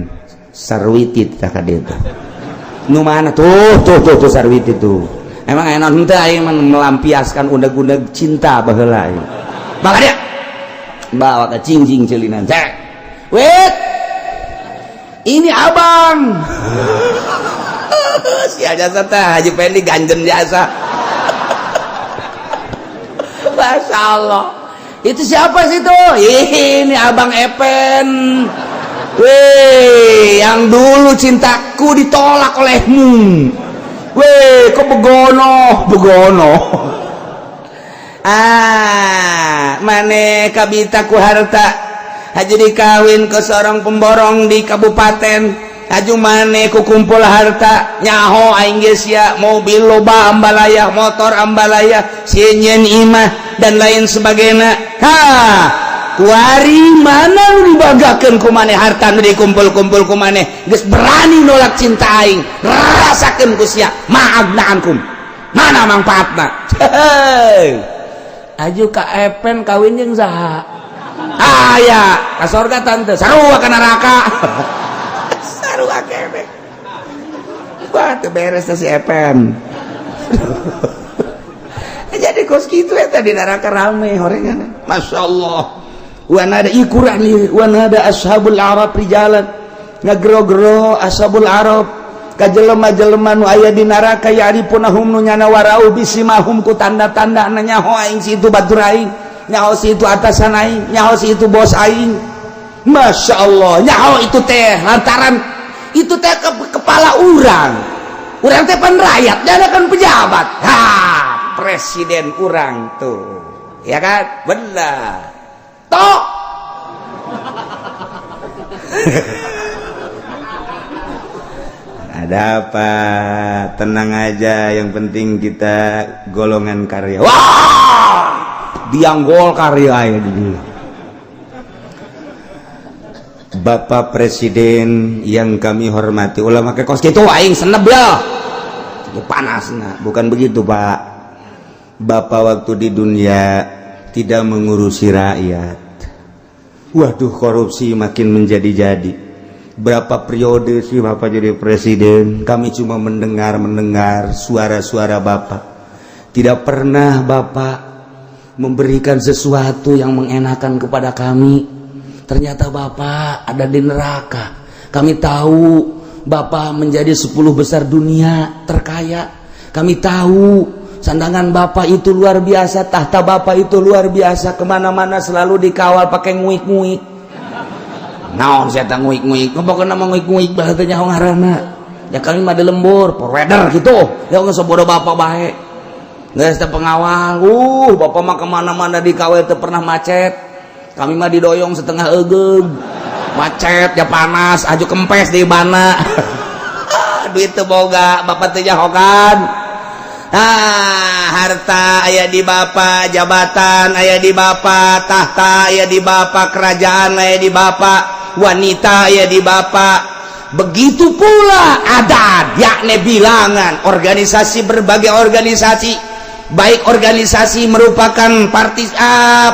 Sarwiti tah ka ditu. Nu mana? Tuh, tuh, tuh, tuh, Sarwiti tuh. Emang enak henteu aing melampiaskan undang-undang cinta baheula aing. Maka dia bawa ke jingjing celinan, cek wait, ini abang si jasa teh Haji Pendi ganjen jasa. Masya Allah, itu siapa sih tuh? Ini abang Epen. Weh, yang dulu cintaku ditolak olehmu. Weh, kok begono, begono. Ah, mane kabita ku harta. Haji dikawin ke seorang pemborong di kabupaten. Aju maneh ku kumpul harta, nyaho aing geus sia, mobil loba ambalaya, motor ambalaya, sieun imah dan lain sebagainya. Ha, kuari mana nu dibanggakeun ku maneh? Harta nu dikumpul-kumpul ku maneh geus berani nolak cinta aing, rasakeun ku sia. Ma aghna ankum, mana manfaatna? Aju ka Epen kawin jeung saha? Aya ka sorga tante, sarua ka neraka, sarua kene. Wah, teu beres si Epen. Jadi kos kitu eta di neraka rame horengan. Masya Allah. Wa nada ikuran wa nada ashabul araf rijalan, ngagero-gero ashabul araf ka jelema-jelema nu aya di neraka, ya'rifunahum, nu nyana warau, bisimahum, ku tanda-tanda nyaho aing si itu batur aing, nyaho si itu atasan aing, nyaho si itu bos aing. Masya Allah, nyaho itu teh lantaran itu teh ke kepala urang, urang teh pan rakyat, dia kan pejabat. Ha, presiden urang tuh, ya kan? Benar tok. Ada apa? Tenang aja, yang penting kita golongan karya. Wah, biang Golkar ya di. Bapak Presiden yang kami hormati, ulah make kos kitu, aing seneb ya. Itu panas nah. Bukan begitu, Pak. Bapak waktu di dunia tidak mengurusi rakyat. Waduh, korupsi makin menjadi-jadi. Berapa periode sih Bapak jadi presiden, kami cuma mendengar-mendengar suara-suara Bapak. Tidak pernah Bapak memberikan sesuatu yang mengenakan kepada kami. Ternyata Bapak ada di neraka. Kami tahu Bapak menjadi 10 besar dunia terkaya. Kami tahu sandangan Bapak itu luar biasa, tahta Bapak itu luar biasa, kemana-mana selalu dikawal pakai nguik-nguik. Naon saya nguik-nguik? Pokoknya nama nguik-nguik bahasa nyaho ngaranna. Ya kami mah di lembur provider gitu ya, nggak sebodoh bapak baik, nggak ada pengawal. Bapak mah kemana-mana dikawal, teu pernah macet. Kami mah didoyong setengah egeug, macet ya, panas, aju kempes di bana, duit teu boga, bapak teu nyahokan. Ah, harta aya di bapak, jabatan aya di bapak, tahta aya di bapak, kerajaan aya di bapak, wanita aya di bapak. Begitu pula adat, yakni bilangan organisasi, berbagai organisasi, baik organisasi merupakan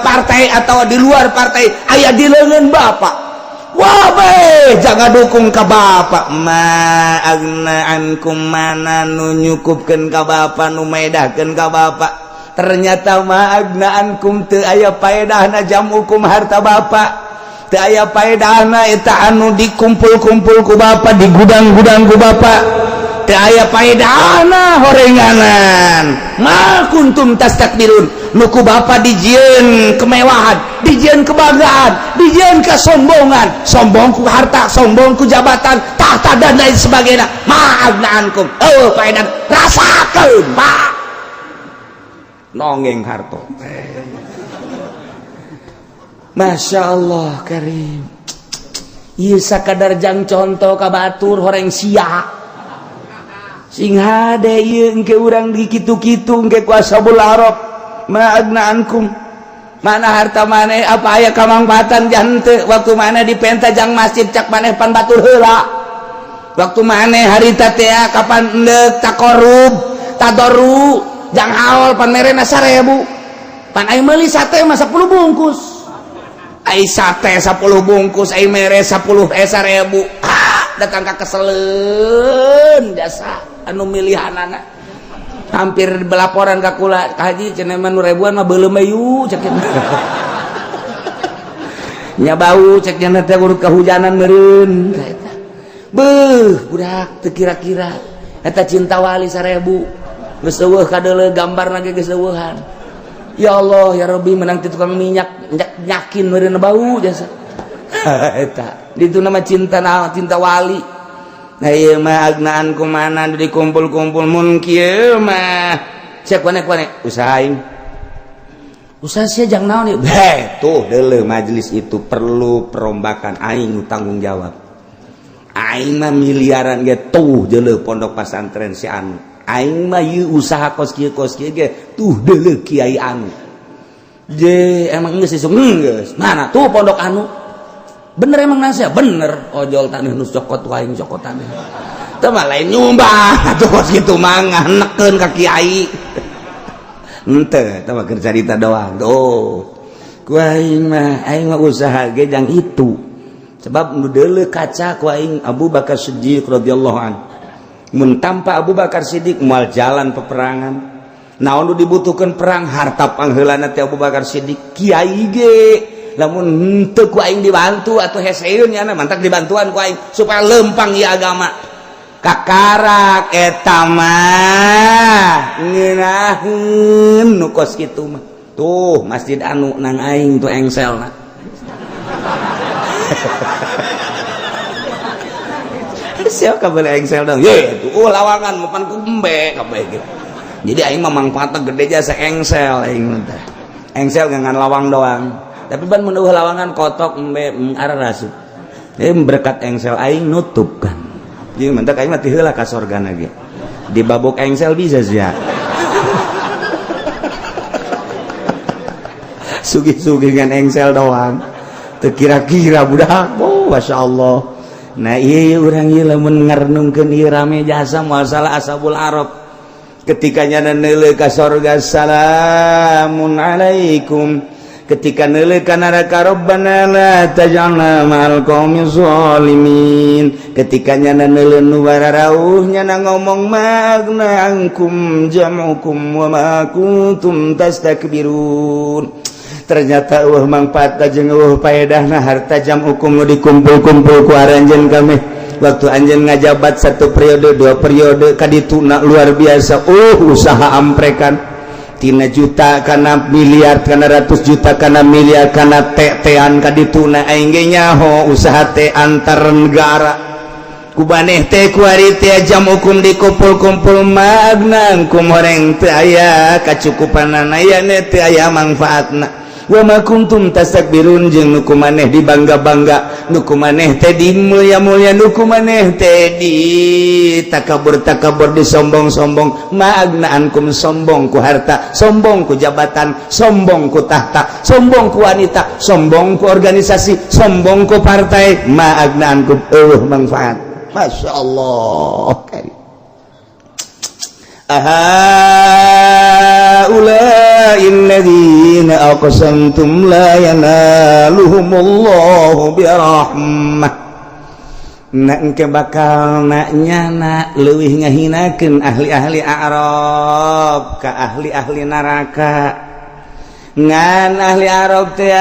partai atau di luar partai, aya di lengan bapak. Wah, jangan dukung ke bapak. Ma aghna ankum, mana nu nyukupkeun ka bapak, nu medahkeun ka bapak? Ternyata ma aghna ankum, teu aya paedahna jam'ukum, harta bapak teu aya paedahna eta anu dikumpul-kumpul ku bapak di gudang-gudang ku bapak, teu aya paedahna horenganan. Ma kuntum tastakbirun, nu ku bapak dijieun kemewahan, dijieun kebanggaan, dijieun kesombongan, sombong ku harta, sombong ku jabatan, tahta, dan lain sebagainya. Ma aghna ankum, oh paedan, rasakeun Pak nongeng harto. Masya Allah karim. Ieu sakadar jang contoh ka batur horeng sia sing hade ieu. Engke urang di kitu-kitu engke ku ashabul araf. Ma aghna ankum, mana harta maneh? Apa aya kamangfaatan jante waktu maneh dipenta jang masjid, cak maneh pan batur heula? Waktu maneh harita teh kapan endek takorub tadoru jang haul pan merena 1000, pan aing meuli sate mah 10 bungkus. Ai sate 10 bungkus ai mere 10 1000, ah, datang ka keseleun jasa anu milihanana, hampir belaporan ka kula, ka haji cenah mah, nu ribuan mah beuleum yu, cek nya, bau cek nya teh, urut kehujanan meureun eta. Beuh, budak teu kira-kira eta cinta wali 1000 geus eueuh kadeuleu, gambarna ge geus eueuhan. Ya Allah ya Rabbi, menang ti tukang minyak nyakin meureun bau jasa eta. Itu nama cinta, nama cinta wali. Nah, ieu mah aghna ankum, mana dikumpul-kumpul? Mun kieu mah cek kone-kone usaha aing, usaha sia jang naon ieu? Heh, tuh deuleu, majelis itu perlu perombakan, aing tanggung jawab. Aing mah miliaran ge tuh deuleu pondok pasantren si anu. Aing mah ieu usaha kos kieu ge tuh deuleu kiai anu. Je emang geus isuk geus. Mana tuh pondok anu? Bener emang nasihat? Bener. Ojol taneuh nu cokot wae cokot taneuh. Teu mah lain nyumbang atuh kos kitu mah nganekeun ka kiai. Henteu, teu mah keur carita doang. Tuh. Ku aing mah usaha ge jang itu. Sebab nu deuleu kaca ku aing Abu Bakar Siddiq radhiyallahu an. Mun tanpa Abu Bakar Siddiq moal jalan peperangan. Naon nu dibutuhkeun perang harta pangheulana teh Abu Bakar Siddiq. Kiai ge lamun henteu ku aing dibantu atuh heseun nya mantak dibantuan ku aing supaya lempang ieu agama. Kakarak eta mah ngeunaheun nu kos kitu mah. Tuh masjid anu nang aing tuh engselna. Siapa kabeh engsel dong? Ye, tuh lawangan mapan ku embe kabeh gitu. Jadi aing mah mangfaatna gede jasa engsel aing mah teh. Engsel ngan lawang doang. Tapi ban mun eueuh lawangan kotok embe arah rasup. Berkat engsel aing nutup kan. Jadi mantak aing mah ti heula ka sorgana ge. Dibabok engsel bisa sia. Sugih-sugih ngan engsel doang. Teu kira-kira budak. Oh, masyaallah. Nah, ieu urang ieu lamun ngarenungkeun ieu rame jasa masalah Ashabul Arab. Ketika nyana neuleuh ka sorga salamun alaikum. Ketika neuleuh ka neraka rabbana la taj'alna ma'al qaumi zalimin. Ketika nyana neuleuh nu bararauh nyana ngomong magna ankum jam'ukum wa ma kuntum tastakbirun. Ternyata eueuh mangfaatna jeung eueuh paedahna harta jam'ukum nu dikumpul-kumpul ku aranjeun kami. Waktu anjeun ngajabat satu periode dua periode kadituna luar biasa. Usaha amprekan tina juta kana miliar kana ratus juta kana miliar kana tean kadituna aing ge nyaho usaha teh antar negara. Ku baneh teh kuari teh jam hukum dikumpul-kumpul magna kum horeng teu aya kacukupanana aya teu aya mangfaatna. Wa ma kuntum tastakbirun jeung nu kumaneh dibangga-bangga nu kumaneh teh dimulia-mulia nu kumaneh teh di takabur-takabur disombong-sombong ma agna ankum sombong ku harta sombong ku jabatan sombong ku tahta sombong ku wanita sombong ku organisasi sombong ku partai ma agna ankum eueuh manfaat. Masya Allah. Ahaula'il ladzina aqsamtum la yanaluhumullahu birahmah. Nak engke bakal nak nyana leuwih ngahinakeun ahli-ahli Arab ka ahli-ahli neraka. Ngan ahli Arab teh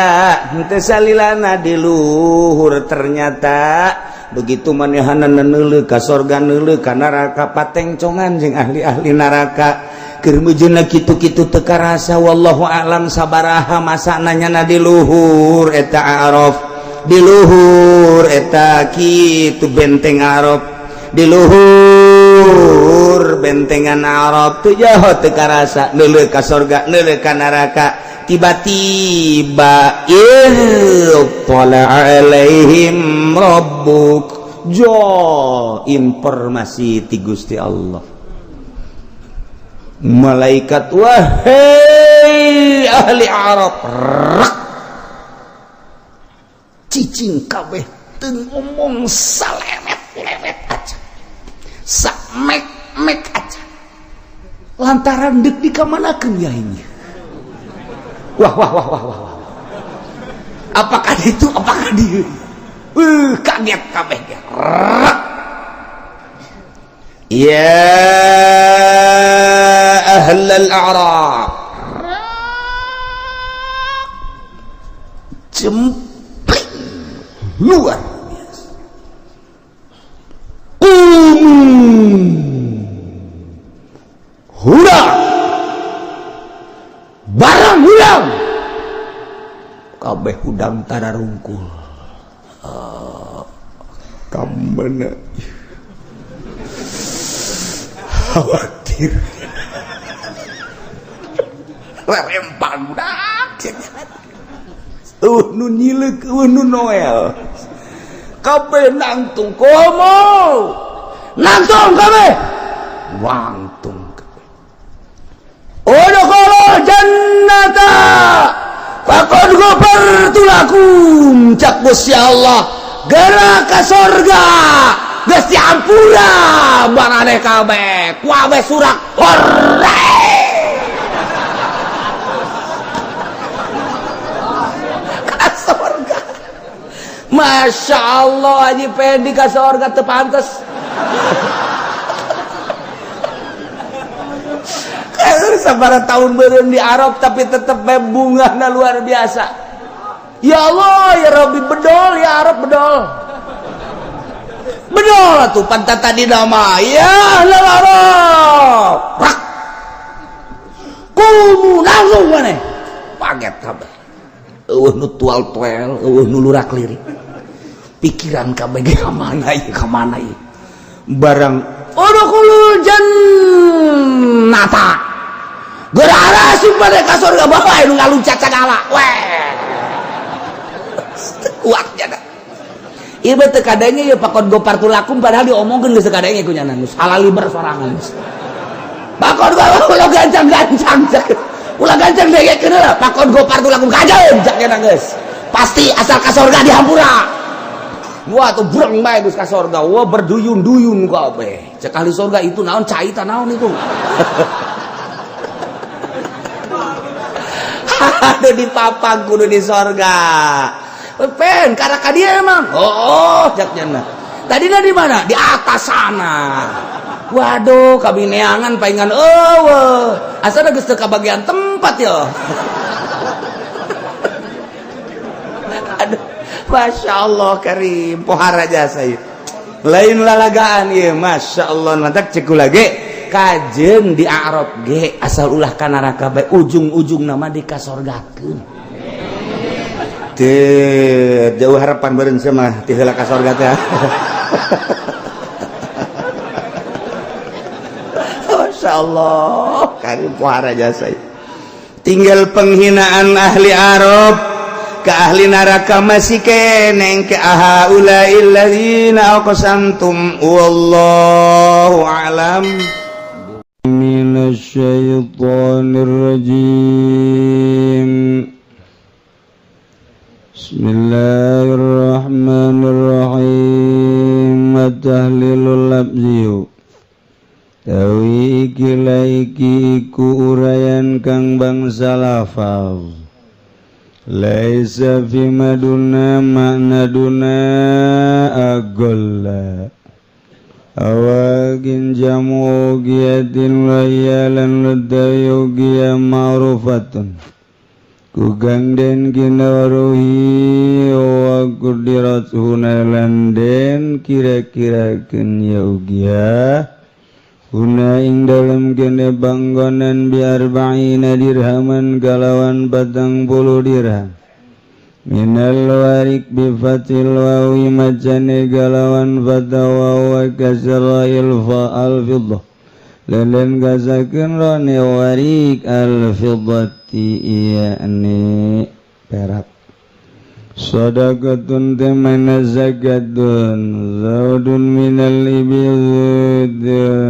henteu salilana di luhur ternyata begitu manehanna neuleuh ka sorga neuleuh ka neraka patengcongan jeung ahli-ahli neraka keur meujeuhna kitu-kitu teu karasa wallahu a'lam sabaraha masana nyana di luhur eta Arab di luhur eta kitu benteng Arab di luhur bentengan Arab teu jaho teu karasa neuleuh ka sorga neuleuh ka neraka tiba-tiba ittala alaihim rabbuk jo informasi ti Gusti Allah malaikat wahai ahli Arab rak cicing kabeh teu ngomong salemet-lemet aja samek-mek aja lantaran deuk dikamanakeun ya ini. Wah wah wah wah wah. Apakah itu apakah dia? Kaget kabeh ge. Ya ahlal a'rab. Jempling luar biasa. Hurang. Barang hurang. Kabeh hudang tararungkul. Kamana khawatir. Lempang budak. Nu nyileuk, nu noel. Kabeh nangtung komo. Nangtung kabeh. Wangtung kabeh. Udkhulul jannata faqad ghafartu lakum. Cak Gusti Allah, geura ka sorga. Geus diampura maraneh kabeh. Kuabeh surak hore. Ka sorga. Masya Allah, Haji Pendi ka sorga teu pantes. Sabaraha tahun beureum di Arab tapi tetep bae bungahna luar biasa. Ya Allah, ya Rabbi, bedol ya Arab, bedol. Bedol atuh pantat tadi nama ya ahlal Arab. Rak. Kumu langsung maneh. Paget kabeh. Eueuh nu tual-tuel, eueuh nu lurak lirik. Pikiran kabeh ge ka mana ieu, ka mana ieu. Barang udkhulul jannata. Geura arasuk pada ka surga bawa nu ngaluncat sagala. Weh. Kuat jana. Ieu teh kadenge ieu pakon gopar tulakum padahal diomongkeun geus kadenge ku nyana geus halaliber sorangan. Pakon gopar ulah gancang-gancang. Ulah gancang dengekeun heula pakon gopar tulakum kajeun cak nyana geus. Pasti asal ka surga dihampura. Wah tuh breng bae geus ka surga. Wah berduyun-duyun kabeh. Cek ahli surga itu naon cai ta naon itu. Aduh dipapang kudu di sorga. Pen karena dia emang. Oh, cak nyana. Tadi di mana? Di atas sana. Waduh, kami neangan paingan eueuh. Asa geus teu kabagian tempat ya. Aduh, Masya Allah karim pohara jasa ieu. Lain lalagaan ieu, Masya Allah mantak cek kula ge. Kajeun di Arab ge asal ulah ka neraka bae ujung-ujung nama dikasorgakeun. Teu jauh harapan beureun sia mah ti heula ka sorga teh. Masya Allah karim pohara jasa. Tinggal penghinaan ahli Arab ke ahli neraka masih keneng ke ahaulail ladzina aqsamtum wallahu alam. Minasyaitonir rajim. Bismillahirrahmanirrahim. At-tahlilul lafziyu tawi iki laiki iku urayan kang bangsa lafal. Laisa fi maduna makna duna agolla awagin jamu giyatin layalan ladayugiya ma'rufatun kugang den kinawaruhi wa kudirat hunalan den kira-kira ken yaugiya huna ing dalem kene panggonan bi arba'ina dirhaman kalawan 40 dirham minal warik bi fatil wawi majane galawan fatawa wa kasrail fa al fiddah lelen gazakeun rone warik al fiddati yakni perak sadaqatun tamana zakatun zawadun minal ibil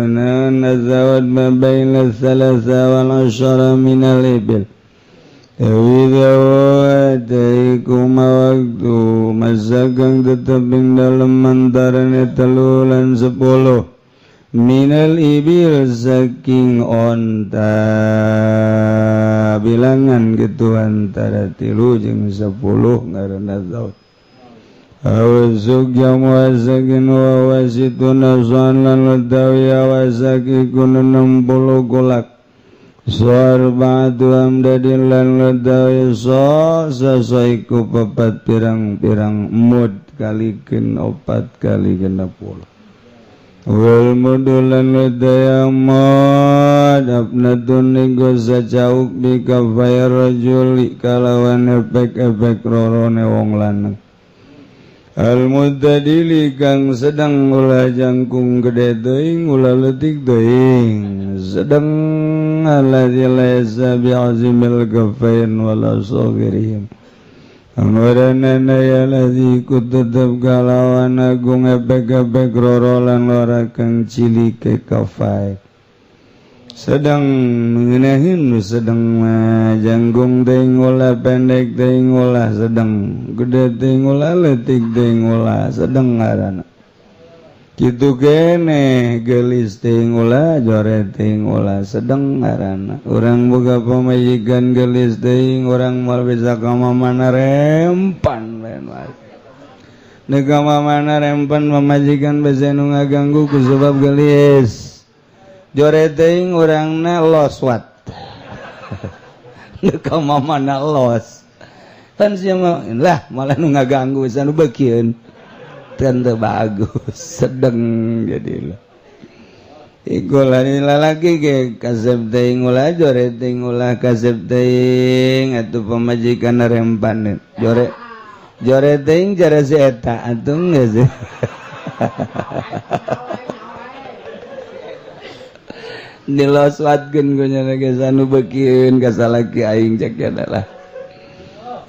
nazawad ma baina thalatha wal ashara minal ibil Widawataikum waktu masa kang tetep ing dalem antarane 3 lan 10 minal ibil saking onta bilangan gitu antara 3 jeung 10 ngaranna zaud awzuk jam wasakin wa wasituna salan ladawi awasaki kun 60 golak Sarba'atu amdadin lan ladawi so sasaiku papat pirang-pirang mud kalikeun 4 kali 60 wal mudulan ladaya mad abnatun nigo sacauk bi kafai rajuli kalawan efek-efek rorone wong lanang al mutadili kang sedang ulah jangkung gede teuing ulah leutik teuing sedang alladzi laisa bi'azimil kafain wala saghirihim Anggaranana ya ladzi ku tetep kalawan agung ebeg-ebeg roro lan lora kang cilike kafai sedang mengenahin sedang mah janggung teuing ulah pendek teuing ulah sedang gede teuing ulah leutik teuing ulah sedang ngaranna kitu keneh geulis teuing ulah jore teuing ulah sedang ngaranna urang boga pamajikan geulis teuing urang moal bisa ka mamana rempan lain wae nu ka mamana rempan pamajikan bese nu ngaganggu ku sebab geulis jore teuing urangna los wat nu ka mamana los tan sia mah lah malah nu ngaganggu anu beukieun kan teu bagus sedeng jadi lah iku lalaki ge kasep teuing ulah jore teuing ulah kasep teuing atuh pamajikan rempan jore jore teuing jare si eta atuh geus diloswatkeun ku nya geus anu beukieun ka salaki aing cek lah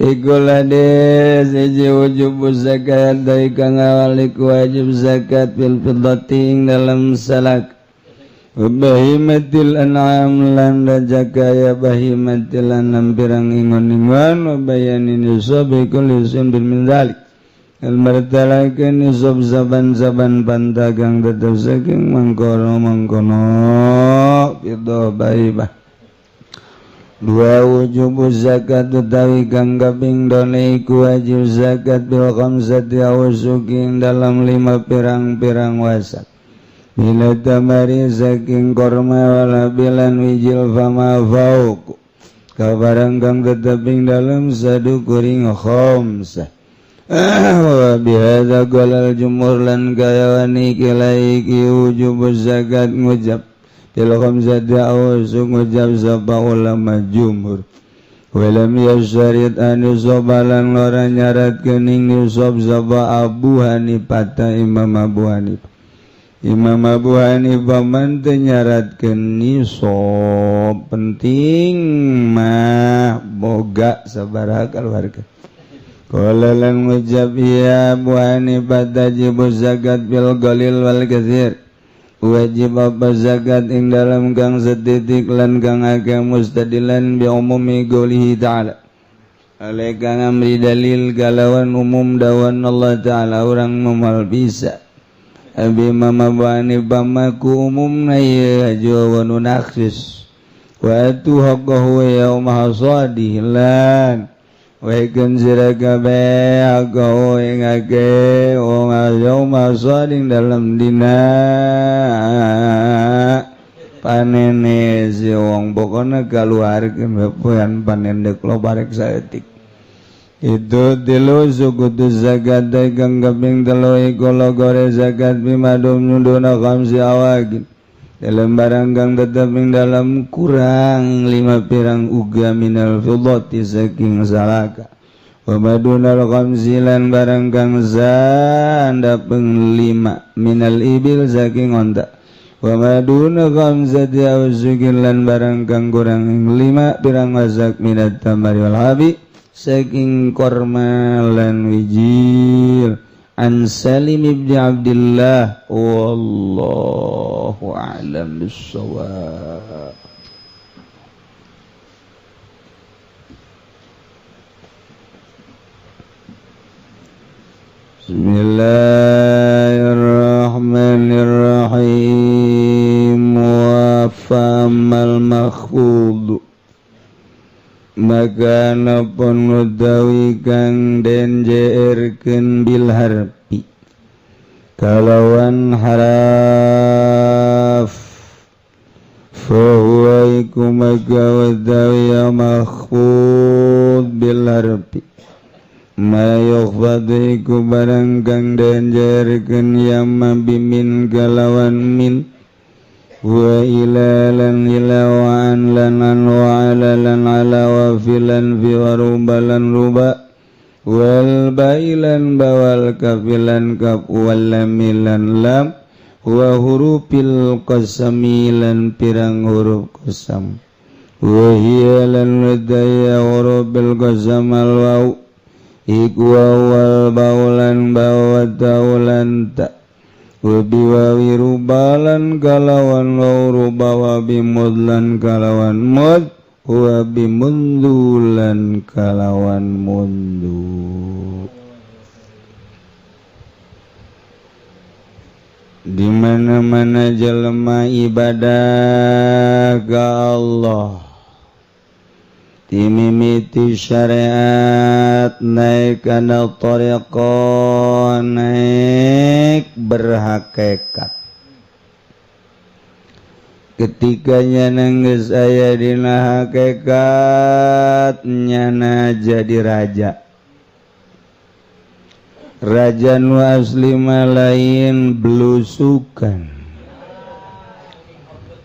iku lades hiji wujub zakat dari kang awal iku wajib zakat fil fiddati dalam salak bahimatil an'am lan jakaya bahimatil an'am pirang ingon-ingon wa bayanin nisab kulli bil min dzalik al martalakeun nisab zaban-zaban pantagang tetep saking mangkono-mangkono fiddah baibah dua wujub zakat utawi kang kaping done iku wajib zakat bil khamsati awsukin dalam lima pirang-pirang wasak bila tamari saking korma wala bilan wijil fama fauq kabarang kang teteping dalam sadu kuring khamsah wa bihadza qala jumhur lan kayawani kilaiki wujub zakat ngujab bil khamsati awsuq ngujab sapa ulama jumhur walam yasyarit an yusabalan ora nyaratkeun ing nisab sapa Abu Hanifah Imam Abu Hanifah Imam Abu Hanifah man teu nyaratkeun nisab penting mah boga sabaraha kaluarga qala lan ngujab ya Abu Hanifah tajibu zakat bil qalil wal katsir wajib apa zakat ing dalam kang setitik lan kang akeh mustadilan bi umumi qoulihi ta'ala alaika ngamri dalil galawan umum dawan Allah ta'ala urang moal bisa abi mama bani bamaku umumna ieu aja wa nunaksis wa atu haqqahu yauma hasadihi lan waikeun sira kabeh haqqahu ing akeh wong yauma hasadin dalam dina panene si wong pokona kaluarkeun poean panen deuk loba rek saeutik itu tilu suku zakat kang kaping telu iku logore zakat bimadum nyunduna khamsi awagin dalam barang kang tetep ing dalam kurang lima pirang uga minal fiddati saking salaka wa madunal khamsi lan barang kang sandapeng lima minal ibil saking onta wa maduna khamsati awsukin lan barang kang kurang ing lima pirang wasak minat tamari wal habi saking korma lan wijil an Salim ibn Abdullah wallahu a'lam bissawab. Bismillahirrahmanirrahim. Wa famal makhfud maka napon utawi kang den jeerkeun bil harfi kalawan haraf fa huwa iku maka utawi makhfud bil harfi ma yukhfadu iku barang kang den jeerkeun yama bimin kalawan min wa ila lan ila wa an lan an wa ala lan ala wa fi lan fi wa ruba lan ruba wal bailan bawal kafilan kaf wal lamilan lam wa hurufil qasami lan pirang huruf qasam wa hiya lan wadaya hurufil qasam al waw Iku awal baulan bawa taulan ta wabiwawi rubalan kalawan waw ruba, bimudlan kalawan mud, wa bimundulan kalawan mundu. Di mana-mana jelema ibadah ka Allah, timimiti syariat naik kana tariqah, naik berhakikat. Ketika nyana geus aya dina hakikat, nyana jadi raja. Raja nu asli mah lain belusukan,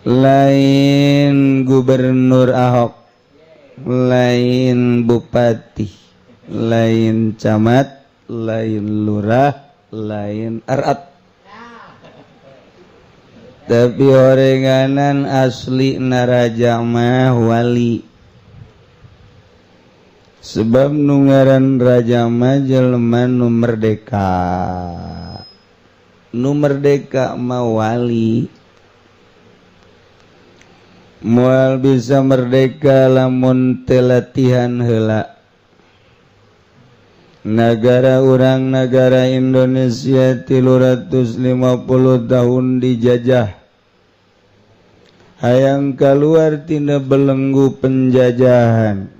lain gubernur Ahok, lain bupati, lain camat, lain lurah, lain arat, tapi orenganan asli naraja mah wali. Sebab nu ngaran raja mah jelema nu merdeka, nu merdeka mah wali. Moal bisa merdeka lamun teu latihan heula. Negara urang, negara Indonesia, 350 tahun dijajah, hayang keluar tina belenggu penjajahan.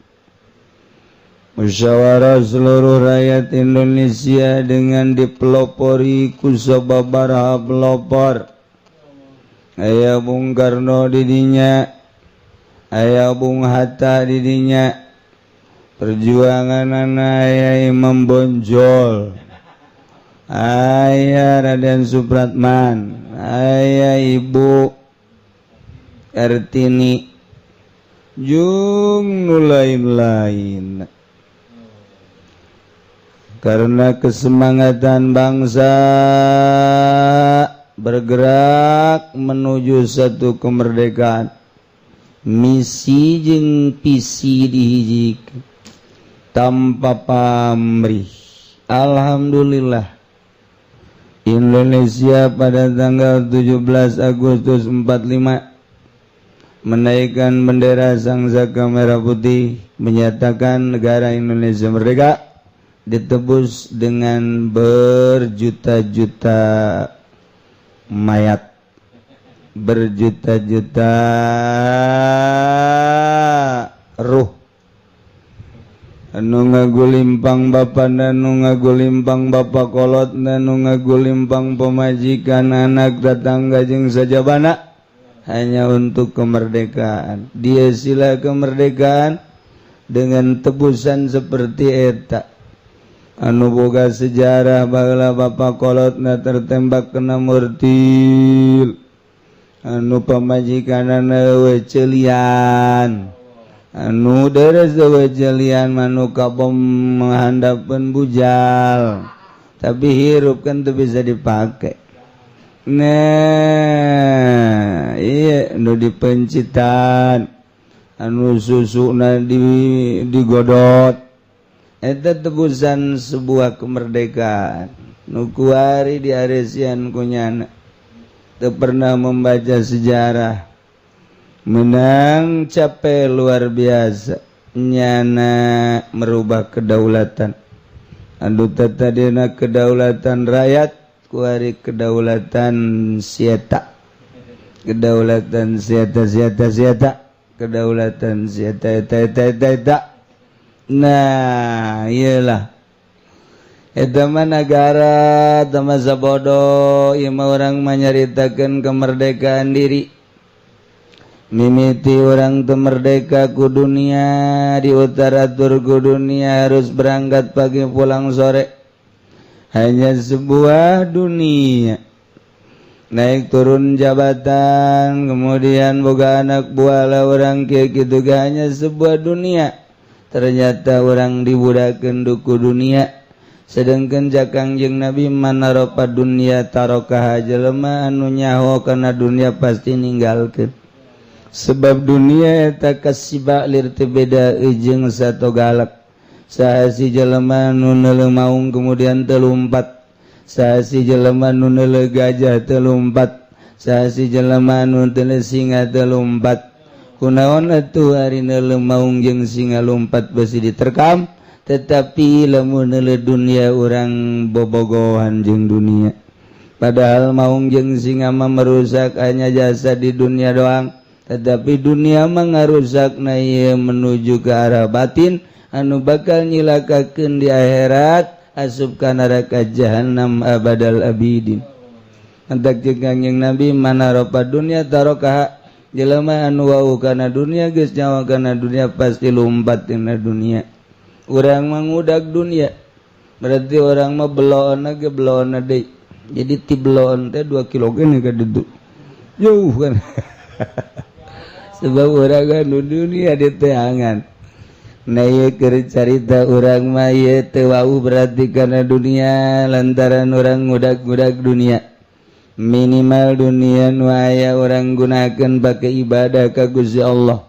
Musyawarah seluruh rakyat Indonesia dengan dipelopori ku sababaraha pelopor. Aya Bung Karno didinya, aya Bung Hatta didinya, perjuangan aya Imam Bonjol, aya Raden Supratman, aya Ibu Kartini, jeung nu lain-lain. Karena kesemangatan bangsa bergerak menuju satu kemerdekaan, misi jeung visi dihijikeun tanpa pamrih. Alhamdulillah, Indonesia pada tanggal 17 Agustus 45 menaikkan bendera Sang Saka Merah Putih, menyatakan negara Indonesia merdeka, ditebus dengan berjuta-juta mayat, berjuta-juta ruh, anu ngagulimpang bapa dan nu ngagulimpang bapa kolot dan nu ngagulimpang pemajikan, anak, tetangga jeung sajabana, hanya untuk kemerdekaan. Dia sila kemerdekaan dengan tebusan seperti eta. Anu boga sejarah baheula bapa kolotna tertembak kena mortir, anu pamajikanana eueuh celian, anu deres eueuh celian, anu kabom menghandapeun bujal, tapi hirup kan tuh bisa dipakai. Nah iya, nu dipencitan, anu susuna di digodot, eta tebusan sebuah kemerdekaan. Nu kuari diaresian ku nyana teu pernah membaca sejarah, menang capek luar biasa. Nyana merubah kedaulatan, anu tadina kedaulatan rakyat, kuari kedaulatan sieta, kedaulatan sieta sieta sieta, kedaulatan sieta eta eta eta eta. Nah iyalah, eta mah negara masa bodoh. Ieu mah urang menyaritakeun kemerdekaan diri. Mimiti urang teu merdeka ku dunia, di utara tur ku dunia, harus berangkat pagi pulang sore, hanya sebuah dunia, naik turun jabatan, kemudian boga anak buah lah orang kieu kitu, hanya sebuah dunia. Ternyata orang dibudakeun ku dunia, sedangkan cek Kangjeng Nabi, man arofa dunia tarokaha, jelema anu nyaho kana dunia pasti ninggalkeun, sebab dunia eta kasiba lir teu beda jeung sato galak. Saha si jelema nu neuleuh maung kemudian teu lumpat? Saha si jelema nu neuleuh gajah teu lumpat? Saha si jelema nu neuleuh singa teu lumpat? Kunaon atuh ari neuleuh maung jeung singa lumpat, besi diterkam, tetapi lamun neuleuh dunia urang bobogohan jeung dunia? Padahal maung jeung singa mah merusak hanya jasa di dunia doang, tetapi dunia mah ngarusak na menuju ke arah batin anu bakal nyilakakeun di akhirat, asup ka neraka jahanam abadal abidin. Hendak jeung Kangjeng Nabi, man 'arafa dunya tarokaha. Jelema anu wawuh kana dunia, geus nyawa kana dunia, pasti lumpat dina dunia. Urang mangudak dunia, berarti urang mah beloon ge beloon deui. Jadi ti beloon teh 2 kilo gini ka ditu, jauh kan, sebab urang anu dunia di teangan. Nah, ieu keur carita urang mah ieu teu wawuh berarti kana dunia lantaran urang ngudak-ngudak dunia. Minimal dunia nu aya urang gunakeun pakai ibadah ka Gusti Allah.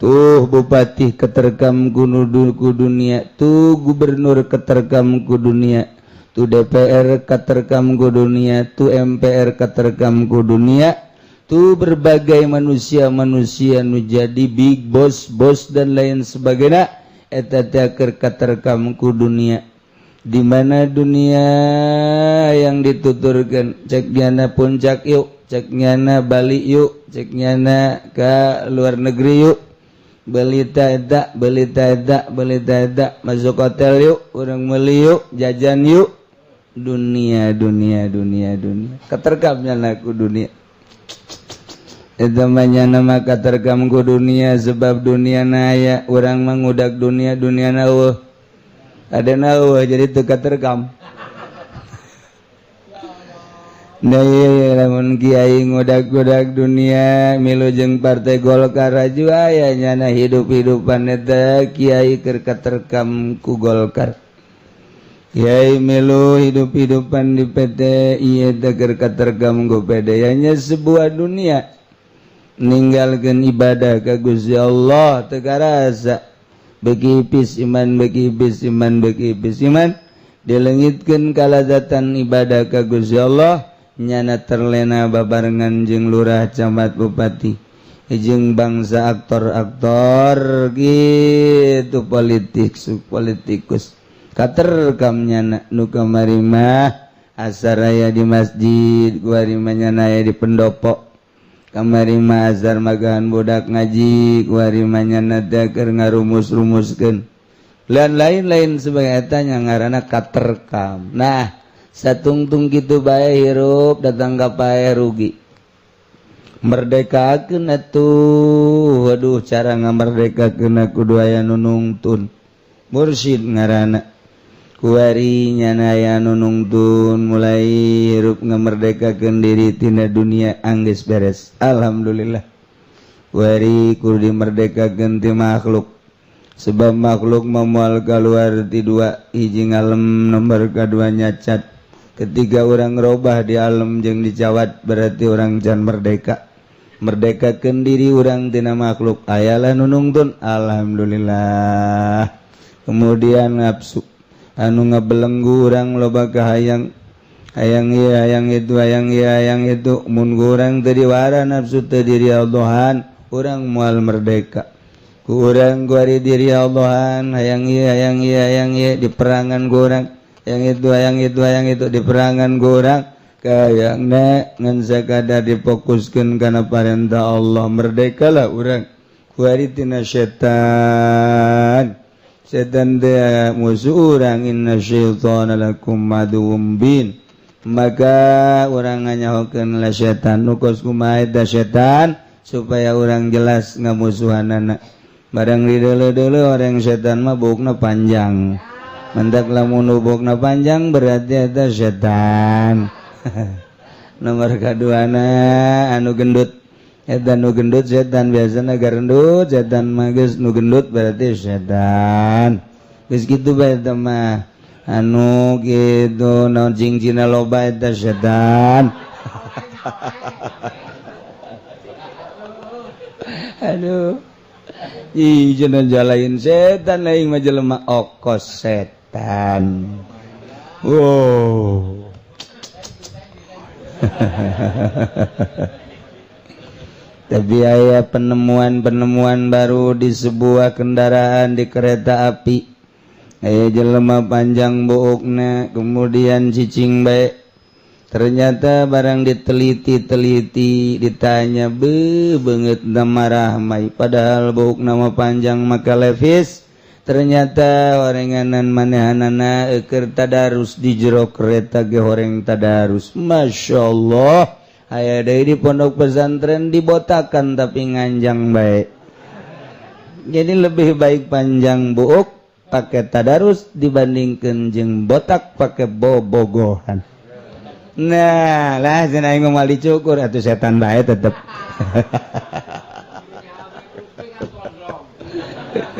Tuh bupati keterkam ku ku dunia, tuh gubernur keterkam ku dunia, tuh DPR keterkam ku dunia, tuh MPR keterkam ku dunia, tuh berbagai manusia-manusia nu jadi big boss bos dan lain sebagainya, eta teh keur katerkam ku dunia. Di mana dunia yang dituturkan? Cek nyana Puncak yuk, cek nyana Bali yuk, cek nyana ke luar negeri yuk, beli eta, beli eta, beli eta, masuk hotel yuk, urang beli yuk, jajan yuk. Dunia, dunia, dunia, dunia, keterkamnya ku dunia. Itu nama katerkam ku dunia, sebab dunia naya, urang mengudak dunia, dunia na ada na, jadi teu katerkam. Nah, lamun kiai ngudak-ngudak dunia, milu jeung Partai Golkar aju aya, nyana hidup-hidupan eta kiai keur katerkam ku Golkar. Kiai milu hidup-hidupan di PT ieu teh keur katerkam ku PD nya. Sebuah dunia ninggalkeun ibadah ka Gusti Allah, teu karasa beki ipis iman, beki ipis iman, beki ipis iman, dilengitkeun kalazatan ibadah ka Gusti Allah. Nyana terlena babarengan jeung lurah, camat, bupati, jeung bangsa aktor-aktor gitu, politik, politikus katerkam nyana. Nu kamari mah asar aya di masjid, kuari mah nyana aya di pendopo. Kamari mah asar magahan budak ngaji, kuari mah nyana teh keur ngarumus-rumuskeun dan lain-lain sebagai eta nya ngaranna katerkam. Nah, satungtung kitu bae hirup, datang ka paeh rugi. Merdekakeun atuh. Waduh, cara ngamerdekakeun kudu aya nu nungtun, mursyid ngaranna. Kuari nyana aya nu nungtun, mulai hirup ngamerdekakeun diri tina dunia, anggeus beres, alhamdulillah. Kuari kudu dimerdekakeun ti makhluk, sebab makhluk memual keluar ti dua: hiji ngalem, nomor kedua nyacat. Ketiga urang robah di alam jeung dicawat, berarti urang can merdeka. Merdekakeun diri urang tina makhluk, ayalah nu nungtun, alhamdulillah. Kemudian nafsu anu ngabelenggu urang, loba kahayang, hayang ieu, hayang itu, hayang ieu, hayang itu. Mun urang teu diwara nafsu, teu diriadhohan, urang moal merdeka. Ku urang kuari diriadhohan, hayang ieu, hayang ieu, hayang ieu, diperangan ku urang, yang itu, hayang itu, hayang itu, diperangan ku urang. Kayakna ngan sakadar difokuskeun kana parentah Allah, merdekalah urang. Kuari tina setan. Setan teh musuh urang, inna syaitana lakum aduwwum mubin. Maka urang nganyahokeun lah setan nu kos kumaha eta setan, supaya urang jelas ngamusuhanana. Barang di deuleu-deuleu, orang setan mah buukna panjang. Mendak lamun buukna panjang berarti eta setan. Nomor kaduana anu gendut, eta nu gendut setan. Biasana garendut setan mah, geus nu gendut berarti setan. Geus kitu bae eta mah. Anu kitu naon, cingcina loba, eta setan. Aduh. Ih, cenah jalain setan aing mah jelema okos setan. Wow. Tapi aya penemuan-penemuan baru di sebuah kendaraan, di kereta api. Aya jelema panjang buukna, kemudian cicing bae. Ternyata barang diteliti-teliti, ditanya, be banget marah mai, padahal buuk nama panjang maka levis. Ternyata orenganan manehanana eker tadarus di jero kereta ge, horeng tadarus. Masya Allah, aya deui di pondok pesantren dibotakan tapi nganjang bae. Jadi lebih baik panjang buuk pakai tadarus dibandingkan jeung botak pakai bobogohan. Nah lah, cenah aing mah dicukur atuh, setan bae tetep.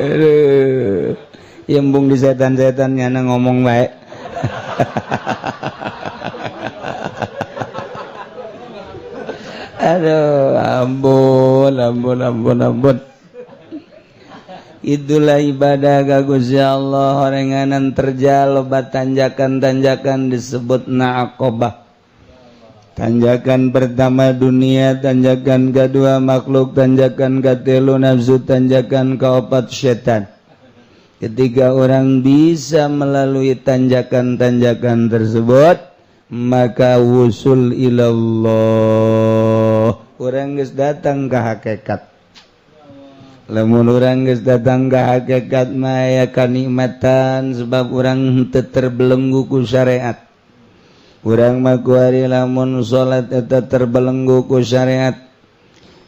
Aduh, embung di setan-setan nyana ngomong bae. Aduh, ampun, ampun, ampun, ampun. Itulah ibadah ka Gusti Allah, orenganan terjal, loba tanjakan-tanjakan disebut aqobah. Tanjakan pertama dunia, tanjakan kedua makhluk, tanjakan katilu nafsu, tanjakan keopat setan. Ketika orang bisa melalui tanjakan-tanjakan tersebut, maka wusul ilallah. Orang geus datang ke hakikat. Lamun urang geus datang ke hakikat mah aya kanikmatan, sebab urang henteu terbelenggu ku syariat. Urang mah kuari lamun salat eta terbelenggu ku syariat.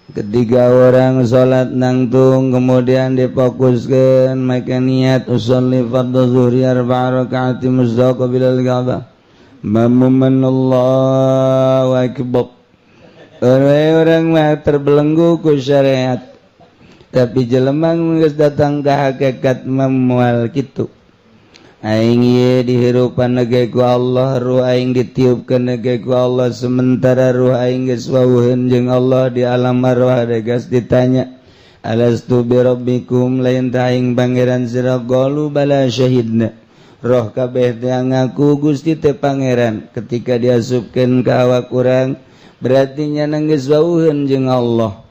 Ketika orang salat nangtung kemudian difokuskeun, maka niat usolli fardhu zuhri arba'a rakaati mustaqbilal Ka'bah. Mamuman Allahu akbar. Orang mah terbelenggu ku syariat. Tapi jelema geus datang ka hakikat mah moal kitu. Aing ieu dihirupan ge ku Allah, ruh aing ditiupkeun ge ku Allah, sementara ruh aing geus wawuheun jeung Allah di alam arwah geus ditanya, alastu bi rabbikum, lain ta aing pangeran sira? Qalu bala syahidna. Roh kabeh teh ngaku Gusti teh pangeran. Ketika diasupkeun ka awak urang, berarti nya geus wawuheun jeung Allah.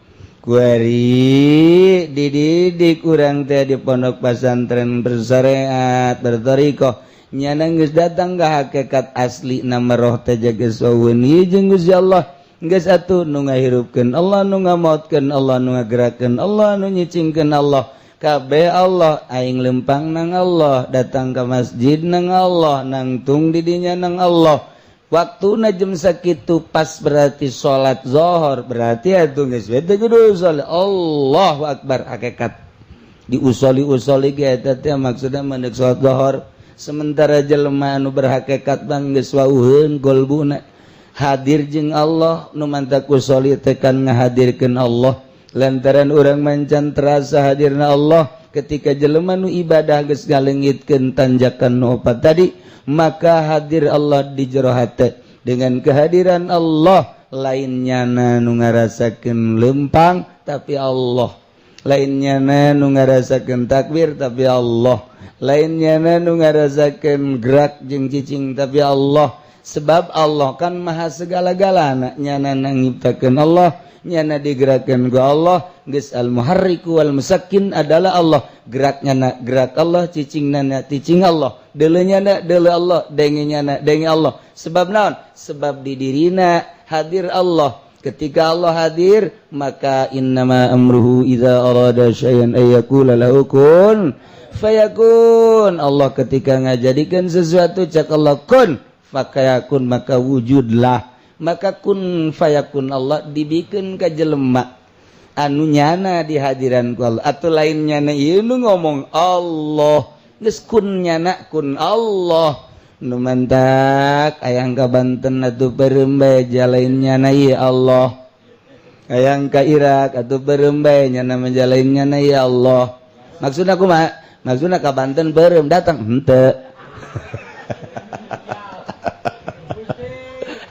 Kuari dididik urang teh di pondok pesantren bersyariat, berthoriqoh, nyana geus datang ka hakikat asli nama roh teh geus wawuheun jeung Gusti Allah. Geus atuh nu ngahirupkeun Allah, nu ngamaotkeun Allah, nu ngagerakeun Allah, nu nyicingkeun Allah, kabeh Allah. Aing lempang nang Allah, datang ke masjid nang Allah, nangtung di dinya nang Allah. Waktu jam sakitu pas berarti salat zuhur, berarti atuh geus we teh kudu salat. Allahu akbar, hakikat diusoli-usoli ge eta teh maksudna mendek salat zuhur. Sementara jelema anu berhakikat bang geus wauheun golbuna hadir jeung Allah, nu mantak usoli teh kan ngahadirkeun Allah, lantaran urang mancan terasa hadirna Allah. Ketika jelema nu ibadah geus ngalengitkeun tanjakan nu opat tadi, maka hadir Allah di jero hate. Dengan kehadiran Allah, lain nyana nu ngarasakeun lempang tapi Allah, lain nyana nu ngarasakeun takbir tapi Allah, lain nyana nu ngarasakeun gerak jeung cicing tapi Allah. Sebab Allah kan maha segala-galana, nyana nyiptakeun Allah, nyana digerakkan ku Allah. Geus al muharriku wal musakkin adalah Allah. Geraknya na gerak Allah, cicing na cicing Allah, deuleu na deuleu Allah, denge na denge Allah. Sebab naon? Sebab di dirina hadir Allah. Ketika Allah hadir, maka innama amruhu idza arada syai'an ay yaqula lahu kun fayakun. Allah ketika ngajadikeun sesuatu, cak Allah kun fakayakun, maka wujudlah. Maka kun fayakun Allah dibikin ka jelema anu nyana di hadiran ku Allah atau lain nyana ieu nu ngomong Allah. Geus kun nyana kun Allah. Nu mantak ayang ka Banten atuh peureum bae, jalain nyana ieu Allah. Ayang ka Irak atuh peureum bae, nyana menjalain nyana ieu Allah. Maksudna kumaha? Maksudna ka Banten peureum datang henteu,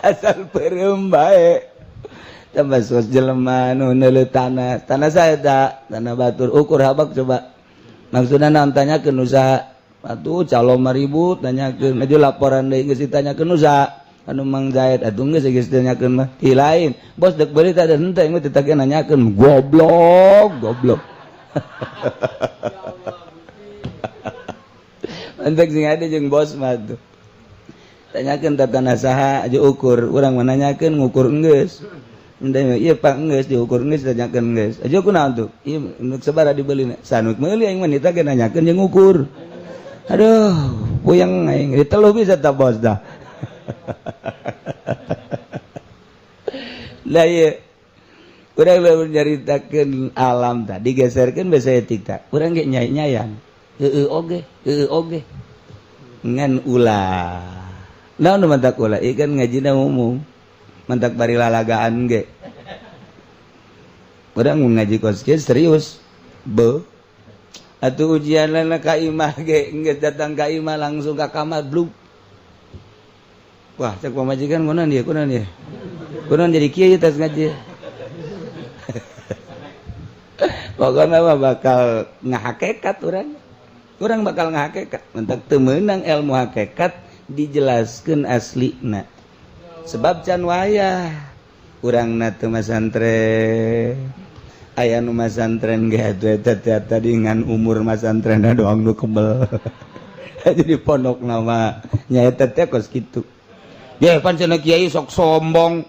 asal peureum bae. Tambah sos jelema nu neuleuh tanah. Tanah saya tak, tanah batur ukur habak coba. Maksudna naon tanyakeun usaha. Atuh calon mah ribut tanyakeun, maju laporan deui geus ditanyakeun usaha. Anu Mang Zaid atuh geus geus ditanyakeun mah. Ti lain, bos dek beuli teh henteu enggeus ditagih nanyakeun. Goblok, goblok. Mantak sing ada jeung bos mah tuh. Tanyakeun teh tanah saha aja ukur, urang mah nanyakeun ngukur enggeus. Iya pak geus diukur geus tanyakeun geus. Aja kunaon tuh? Ieu nu sabaraha dibelina? Sanuk meuli aing mah nita ge nanyakeun jeung ngukur. Aduh, puyeng aing diteluh bisa tah bos dah. Lah ieu urang lamun nyaritakeun alam tadi digeserkeun basa etik tah. Urang ge nyai-nyayan. Heueuh oge, heueuh oge. Ngan ulah. Naon nu mantak ulah? Ieu kan ngajina umum. Mantak bari lalagaan ge. Urang ngaji kos kieu serius. Be. Atuh ujianna ka imah ge geus datang ka imah langsung ka kamar blug. Wah, cek pamajikan kunaon ieu, kunaon ieu. Kunaon jadi kieu ieu tas ngaji. Pokokna mah bakal ngahakekat urang. Urang bakal ngahakekat. Mantak teu meunang ilmu hakikat dijelaskeun aslina. Sebab can wayah urangna teu masantren. Aya nu masantren ge atuh eta teh tadi ngan umur masantrenna doang nu kebel. Jadi pondok nama nya eta teh kos kitu. Ye pan cenah kiai sok sombong.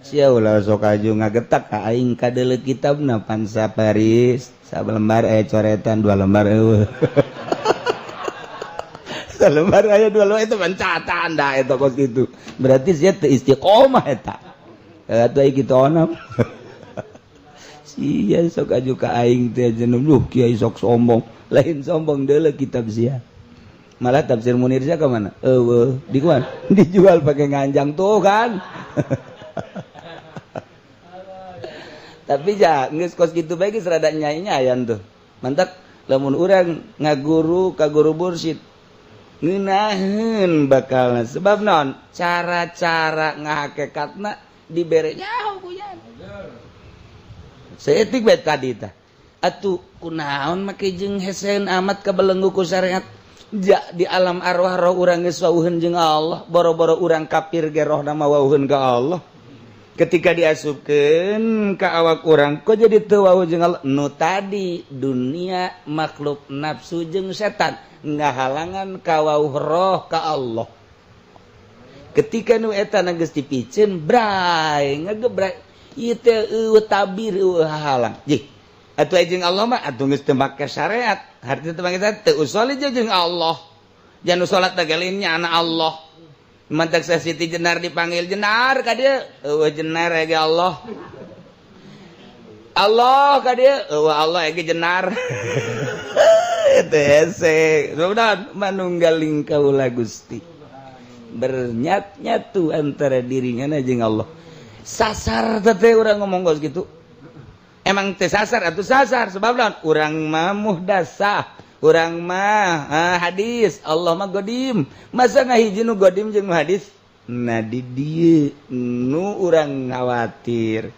Sia ulah sok aju ngagetak ka aing kadeuleu kitabna pan saparis salembar aya coretan dua lembar eueuh. Salembar aya dua lembar itu pencatatan dah eta kos kitu. Berarti sia teu istiqomah eta. Atuh ai kitu onam. Sia sok aju ka aing teh jeneng duh kiai sok sombong. Lain sombong deuleu kitab sia. Malah tafsir Munir sia ka mana? Eueuh, di kuan? Dijual pakai nganjang tuh kan. Tapi ja geus kos kitu bae geus rada nyai-nyayan tuh. Mantak lamun urang ngaguru ka guru mursyid ngeunaheun bakalna sebab naon? Cara-cara ngahakekatna dibere nyaho ku nya. Saeutik bae tadi tah. Atuh kunaon make jeung hesen amat kabelenggu ku syariat. Ja di alam arwah roh urang geus wauheun jeung Allah, boro-boro urang kafir ge rohna mah wauheun ka Allah. Ketika diasupkeun ka awak urang kok jadi teu wauh jeung Allah? Nu tadi dunia makhluk nafsu jeung setan ngahalangan ka wauh roh ka Allah. Ketika nu eta geus dipiceun bray ngagebray ieu teh eueuh tabir eueuh hahalang. Jih atuh jeung Allah mah atuh geus teu make syariat. Hartina teu make syariat teu usoli jeung Allah. Jangan salat teh lain nya anak Allah. Mantak Siti Jenar dipanggil Jenar ka dieu eueuh Jenar ge Allah. Allah ka dieu eueuh Allah ge Jenar. Eta hese. Sudah manunggaling kaula Gusti. Bernyat-nyatu antara dirinya jeung Allah. Sasar teh urang ngomong geus kitu. Emang teh sasar atuh sasar sebab naon? Urang mah muhdasah, urang mah hadis, Allah mah godim. Masa ngahiji nu godim jeung nu hadis? Nah di dieu nu urang khawatir.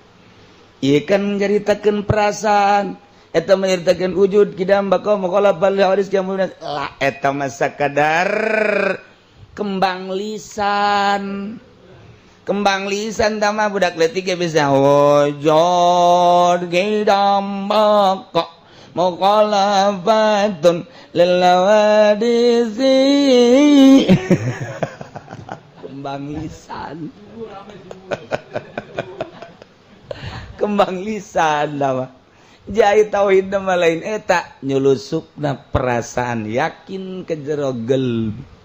Ieu kan nyaritakeun perasaan, eta nyaritakeun wujud kidam baqa mukhalafal li hadis kemudian lah eta mah sakadar kembang lisan. Kembang lisan tama budak leutik ge bisa wujud kidam baqa mukhalafatun lil hawadisi. Kembang lisan. Kembang lisan tama. Jai tauhid mah lain eta nyulusupna perasaan yakin ke jero gelb.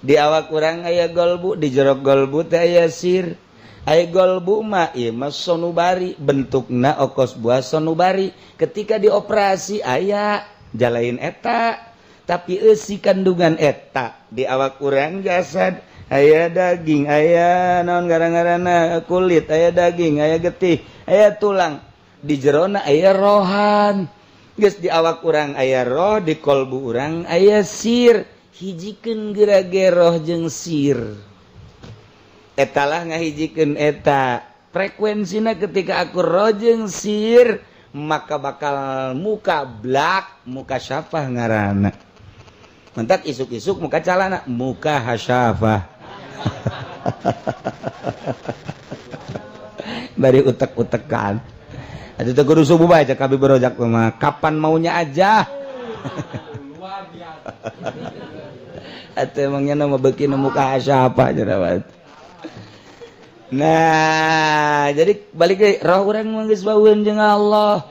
Di awak urang aya golbu, di jero golbu teh aya sir. Aya golbu mah ieu mah sonubari, bentukna okos buah sonubari. Ketika dioperasi aya jalain eta, tapi eusi kandungan eta di awak urang jasad aya daging, aya naon gara-garana kulit, aya daging, aya getih, aya tulang. Di jerona aya rohan. Geus di awak urang aya roh, di kolbu urang aya sir. Hijikeun geura ge roh jeung sir. Etalah ngahijikeun eta. Frekuensina ketika aku rojeng sir maka bakal muka blak muka syafah ngaranna. Mentak isuk-isuk muka calana muka hasyafah. Bari utek-utekan. Atuh teu kudu subuh bae cek Abi Berojak mah, kapan maunya aja. Luar biasa. Atuh emangnya nama beuki nu muka hasyafah jerawat. Nah, jadi balik ke roh urang mah geus baueun jeung Allah.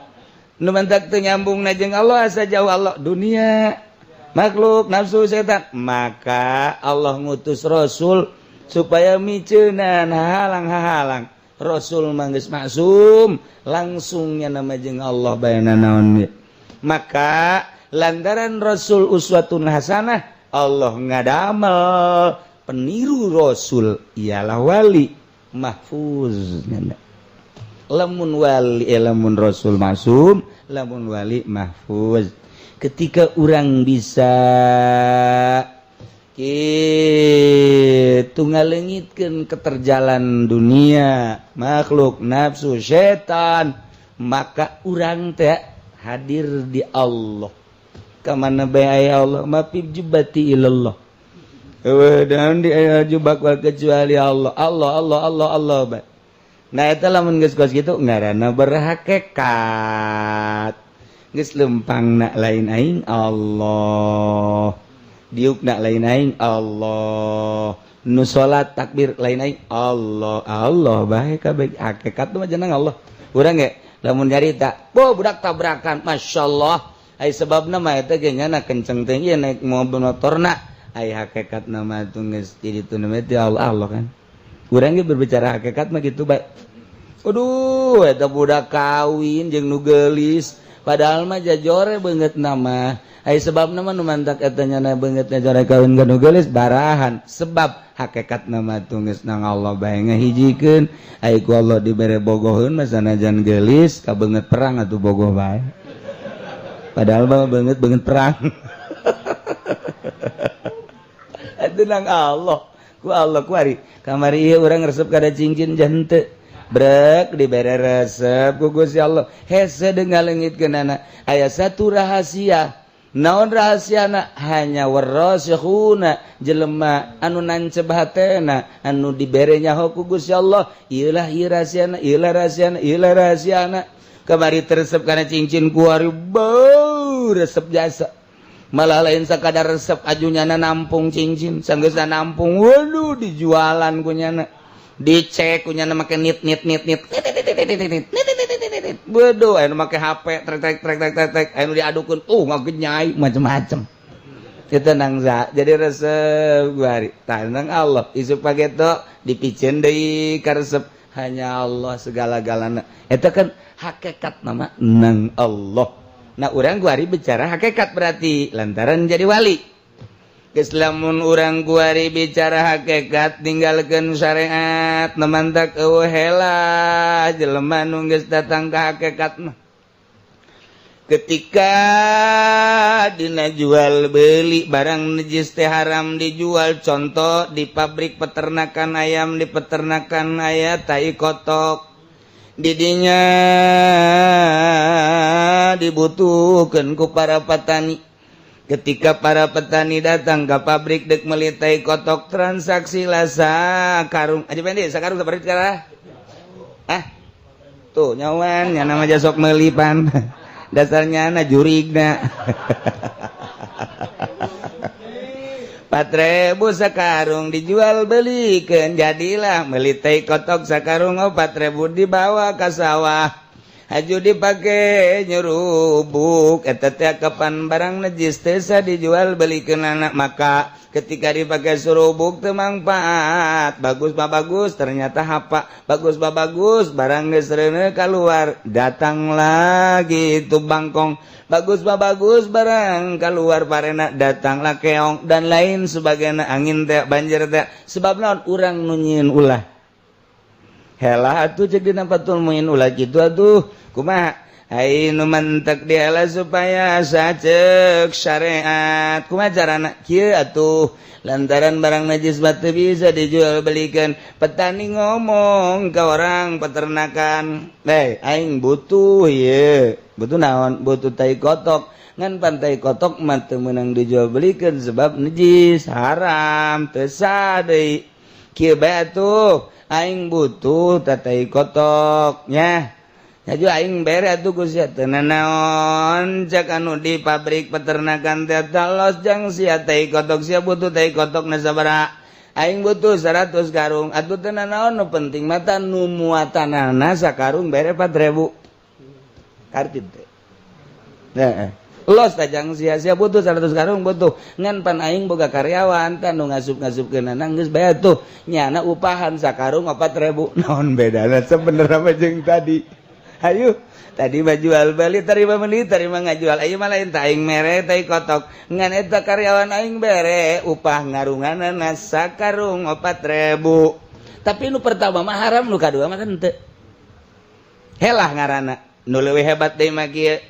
Nu mantak teu nyambungna jeung Allah asa jauh Allah dunia, makhluk, nafsu, setan. Maka Allah ngutus Rasul supaya miceunan halang-halang. Rasul mah geus maksum, langsungnya nama jeung Allah bae nanaon. Maka lantaran Rasul uswatun hasanah, Allah ngadamel peniru Rasul ialah wali mahfuz. Lamun wali lamun Rasul maksum, lamun wali mahfuz. Ketika orang bisa kitu ngalengitkeun keterjalan dunia, makhluk, nafsu, setan, maka urang teh hadir di Allah. Ka mana bae aya Allah, ma fi jubati ilallah. Dan di jubak kecuali Allah, Allah, Allah, Allah, Allah bae. Nah eta lamun geus kos kitu ngaranna berhakikat. Geus lempangna lain aing Allah. Diukna lain aing Allah. Nu salat takbir lain aing Allah. Allah bae kabeh hakikat mah jeneng Allah. Urang ge lamun nyarita, "Bo budak tabrakan, masyaallah." Ai sebabna mah eta ge nyana kenceng teh ieu naik mobil motorna. Ai hakikat nama tuh geus di ditu nama teh Allah Allah kan. Urang ge berbicara hakikat mah kitu bae. Aduh, eta budak kawin jeung nu geulis, padahal mah jajore beungeut nama. Ai sebabna mah nu mantak eta nyana beungeutna jore kawin ka nu geulis barahan. Sebab hakikat nama tuh geus nang Allah bae ngahijikeun. Ai ku Allah dibere bogoheun mah sanajan geulis ka beungeut perang atuh bogoh bae. Padahal mah beungeut perang. Tenang Allah ku Allah kuari kamari ieu urang resep kada cincin jante brek dibere resep ku Gusti Allah hese ngalengitkeunana aya satu rahasia. Naon rahasiana? Hanya warasikhuna jelema anu nancep hatena anu dibere nyaho ku Gusti Allah ieulah ieu rahasiana, ieulah rahasiana, ieulah rahasiana. Kamari teresep kana cincin kuari beuh resep jasa. Malah lain sekadar resep ajunyana nampung cincin sanggeusna nampung waduh dijualan kunyana dicek kunyana make nit nit nit nit nit nit waduh anu make HP trek trek trek trek trek trek anu diadukeun ngagenyai macem-macem itu nangsa jadi resep guari tanang Allah isuk pageto dipiceun deui ka resep hanya Allah segala-galana eta kan hakikat nama nang Allah. Nah urang guari bicara hakikat berarti lantaran jadi wali. Geus lamun urang guari bicara hakikat ninggalkeun syariat nemantak eueuh hela jelema nu geus datang ka hakikat mah. Ketika dina jual beli barang najis teh haram dijual, contoh di pabrik peternakan ayam, di peternakan aya tai kotok didinya dibutuhkan ku para petani. Ketika para petani datang ke pabrik dek meuli tai kotok, transaksi lah sakarung aja pendek sakarung seperti sekarang ah tuh nyawan nya nama jasok melipan dasarnya na jurigna 4.000 sakarung dijual belikan jadilah meuli tai kotok sakarung 4.000 dibawa ke sawah haju dipake nyerubuk eta teh kapan barang najis teh dijual belikan anak. Maka ketika dipakai surubuk teu mangfaat, bagus mah bagus ternyata hapa, bagus mah bagus barang geus reuneuh keluar, datang lagi itu bangkong, bagus mah bagus barang keluar parena, datanglah keong dan lain sebagainya, angin teh banjir teh. Sebab naon urang nu nyieun ulah helah atuh cek dina Fathul Muin ulah kitu atuh kumaha. Ai nu mentek dihelah supaya sah ceuk syariat. Kumaha carana? Kieu atuh, lantaran barang najis mah teu bisa dijual belikan. Petani ngomong ke orang peternakan, "Hei, aing butuh ieu." Butuh naon? Butuh tai kotok. Ngan pan tai kotok mah teu meunang dijual belikan sebab najis, haram, teu sah deui. Kieu bae atuh, aing butuh tai kotok nya. Nya aing bere atuh ku sia. Teu nanaon, cek anu di pabrik peternakan teh, "Los jang sia tai kotok. Sia butuh tai kotok na sabaraha?" "Aing butuh 100 karung." "Atuh teu nanaon, nu penting mah nu muatanana sakarung bere 4000." Kartid teh. Nah, los tah jang sia. Sia butuh 100 karung? "Butuh." "Ngan pan aing boga karyawan tah nu ngasup-ngasupkeunana. Geus bae tuh, nyana upahan sakarung 4000." Naon bedana sebenarnya mah jeung tadi? Ayo, tadi mah jual beli, terima beli, terima ngajual. Ayo mah lain, tak aing mere tai kotok, ngan eta karyawan aing bere upah ngarunganana sakarung 4000. Tapi nu pertama mah haram, nu kadua mah henteu. Helah ngaranna. Nu leuwih hebat deui mah kieu.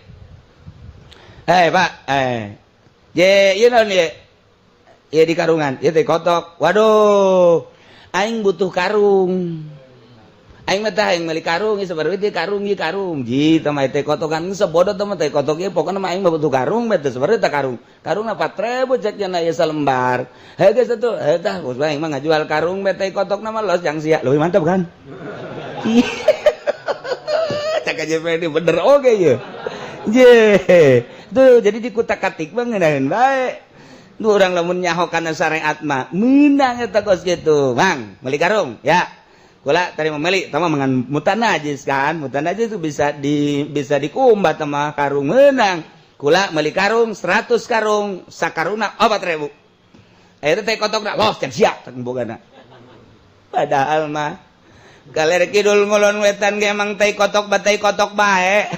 "Hei Pak, eh je, ieu naon ieu? Ieu di karungan, ieu teh kotok." "Waduh, aing butuh karung. Aing mah tah aing meuli karung ieu sabaraha duit karung ieu karung?" "Ji, teh mah teh kotokan sebodoh teh mah teh kotok ieu. Pokona mah aing mah butuh karung bae teh. Sabaraha teh karung?" "Karungna 4000," cek nya, "ieu salembar." "Heuh, geus atuh. Heuh tah, geus aing mah ngajual karung bae teh kotokna mah. Los jang sia." Leuwih mantap kan? Cek aja ini bener oge ye. Je. Tuh, jadi dikutak-katik mah ngeunaheun bae. Nu urang lamun nyaho kana syariat mah meunang eta kos kitu. "Bang, meuli karung ya." Kula tadi mau beli, tama mengan mutan najis kan, mutan najis itu bisa dikumbat sama karung menang. "Kula beli karung 100 karung, sakaruna 4000." Eta teh kotokna los can siap teh bogana. Padahal mah kaler kidul ngulon wetan ge emang tai kotok batai kotok bae.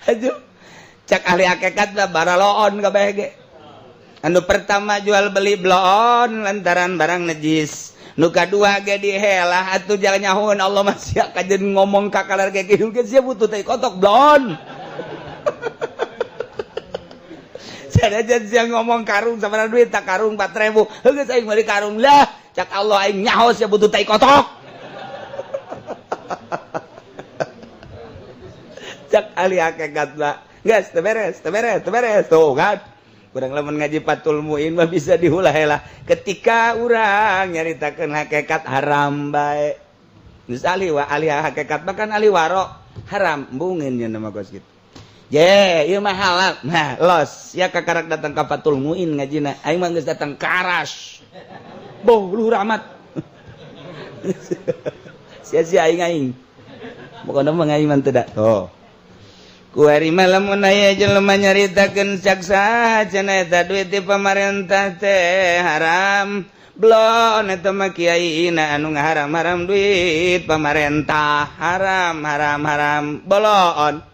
Aduh, cak ahli hakikat lah baraloon kabeh ge. Anu pertama jual beli bloon lantaran barang najis. Nu kadua ge dihelah atuh, jangan nyahoeun Allah masih kajen ngomong ka kaler ge kidul ge, "Sia butuh tai kotok bloon." Sanajan sia ngomong karung sabaraha duit tak karung 4000. "Heuh, geus aing meuli karung lah." Cak Allah, "Aing nyaho sia butuh tai kotok." Cak ahli hakikat lah. Geus teu beres, teu beres, teu beres. Tuh kan. Kurang lamun ngaji Fathul Muin mah bisa dihulah-helah. Ketika urang nyaritakeun hakikat haram bae. Geus ahli wa ahli hakikat bahkan ahli waro haram embungeun nya nama kos kitu. Je, ieu mah halal. Nah, los ya kakarak datang ka Fathul Muin ngajina. Aing mah geus datang ka Aras. Boh, luhur amat. Sia-sia aing aing. Pokona mah aing mah teu da. Tuh. Kuari lamun aya jelema nyaritakeun cak saha cenah eta duit di pamarentah teh haram. Blon eta mah kiai na anu ngaharam-haram duit pamarentah haram haram haram bolon.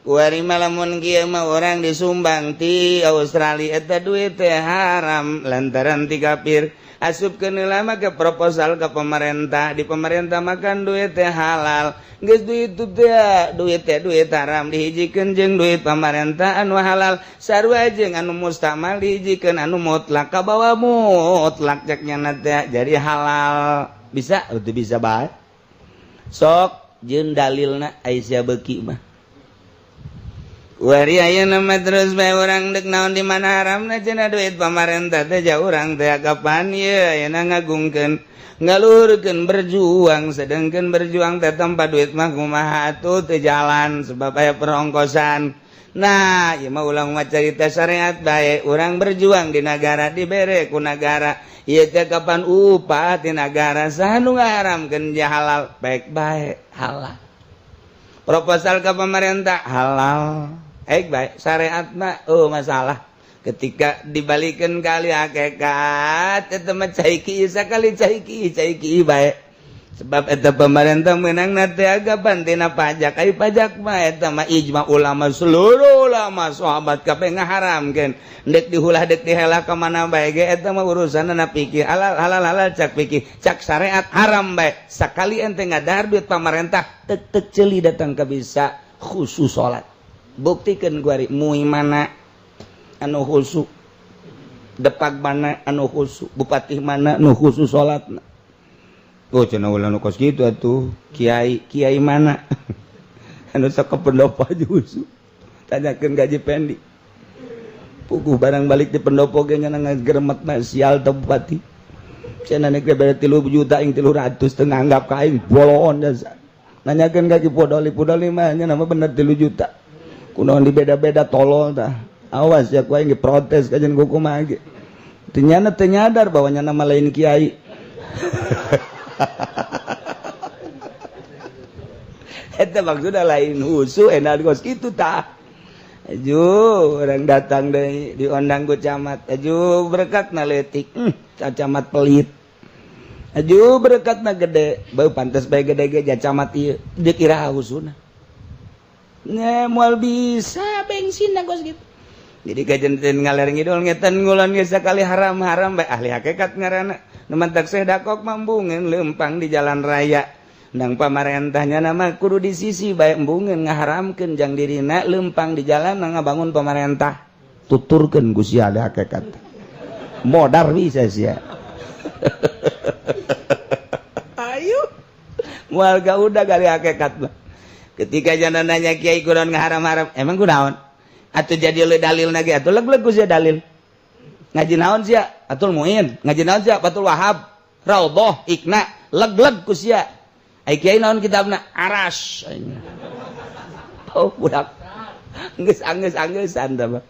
Kuari lamun kieu mah orang disumbang ti Australia eta duit teh haram lantaran ti kafir. Asupkeun lama ke proposal ke pemerintah, di pemerintah makan duit teh halal. Geus duit teh duit teh duit haram dihijikeun jeung duit pemerintah anu halal, sarua jeung anu mustamal dihijikeun anu mutlak, kabawa mutlak cek nyana teh jadi halal. Bisa teu bisa bae sok jeung dalilna ai sia beuki mah. Wari ayeuna mah terus bae urang dek naon di mana haramna cenah duit pamarentah teh, jauh urang teh kapan ieu ayeuna ngagungkeun ngaluhurkeun berjuang, sedangkan berjuang teh tanpa duit mah kumaha atuh, teu jalan sebab aya perongkosan. Nah, ieu mah ulang mah carita syariat bae. Urang berjuang di nagara dibere ku nagara, ieu teh kapan upah ti nagara, saha nu ngaharamkeun ja halal? Baik bae halal. Proposal ke pemerintah halal. Baik baik syariat mah oh masalah. Ketika dibalikan kali hakikat itu mah cai ki sakali cai ki cai ki bae. Sebab eta pemerintah menang teh agapan tina pajak. Ai pajak mah eta mah ijma ulama, seluruh ulama sahabat kabeh ngaharamkeun. Dek dihulah dek dihelah ka mana bae ge eta mah urusanna pikir halal halal halal cak pikir cak syariat haram bae. Sakali ente ngadahar duit pamarentah tek tek ceuli datang ka bisa khusus salat. Buktikeun kuari mui mana anu khusus, depak mana anu khusus, bupati mana anu khusus salatna. Oh cenah ulah nu kos kitu atuh, kiai kiai mana anu sok ka pendopo aja khusus. Tanyakeun gaji pendi. Puguh barang balik di pendopo ge nya ngageremet mah sial teh bupati. Cenah nek bere 3 juta ing 300 teu nganggap ka aing boloon jasa. Nanyakeun ka Ki Podoli, Podoli mah nya nama bener 3 juta. Kunaon dibeda-beda tolol tah. Awas ya ku aing diprotes kajian ku kumaha ge. Teu nyana teu nyadar bahwa nya nama lain kiai. Eta maksudna lain husu enak kos kitu tah. Aju orang datang deui diondang ku camat. Aju berkatna leutik. Camat pelit. Aju berkatna gede, beuh pantes bae gede ge ja camat ieu. Deuk iraha husuna. Nya moal bisa bensin kos kitu. Jadi kajian ngaler ngidul ngetan ngulon ge sakali haram-haram bae ahli hakikat ngaranna. Nu mantak sedakok mambungeun leumpang di jalan raya. Ndang pamarentahnya nama kudu di sisi bae embungeun ngaharamkeun jang dirina leumpang di jalan ngabangun pamarentah. Tuturkeun ku sia ahli hakikat. Modar bisa sia. Ayo. Moal udah gali hakikat mah. Ketika jana nanya kiai kunaon ngaharam-haram, emang kunaon? Atuh jadi le dalil nage atuh leg-leg ku sia dalil. Ngaji naon sia? Atul Muin. Ngaji naon sia? Fathul Wahab, Raudhah, Ikna, leg-leg ku sia. Ai kiai naon kitabna? Aras. Oh budak. Geus anggeus-anggeussan tah mah.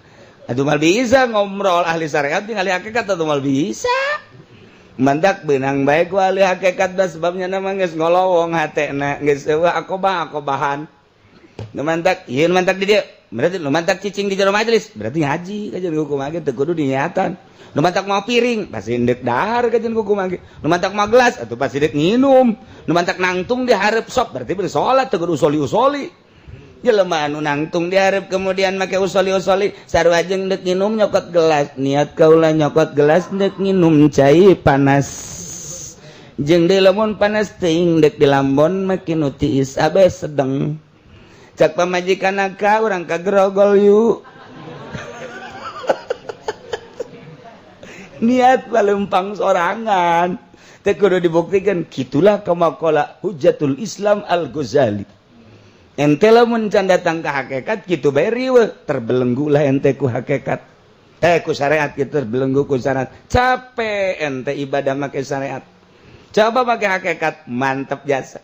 Atuh mal bisa ngobrol ahli syariat jeung ahli hakikat atuh mal bisa. Mantak beunang bae ku ahli hakikat bah sebabnya nama geus ngolowong hatena geus eueuh akobah-akobahan. Nu mantak ieu nu mantak di dieu. Berarti nu mantak cicing di jero majelis, berarti ngaji kajian hukum ge teu kudu diniatan. Nu mantak mau piring, pasti ndek dahar kajian hukum ge. Nu mantak mau gelas, atuh pasti dek nginum. Nu mantak nangtung di hareup sok, berarti bener salat teu kudu usoli-usoli. Jelema anu nangtung di hareup kemudian make usoli-usoli, sarua jeung dek nginum nyokot gelas. Niat kaula nyokot gelas dek nginum cai panas. Jeung deui lamun panas teuing dek di lambon make nu tiis abe sedeng. Cak pamajikan ka urang ka grogol yuk. Niat balempang sorangan teu kudu dibuktikan. Kitulah kamakola Hujatul Islam Al-Ghazali. Ente lamun can datang ka hakikat kitu bae riweuh, terbelenggu lah ente ku hakikat. Ku syariat kitu terbelenggu ku syariat. Capek ente ibadah make syariat. Coba make hakikat mantep jasa.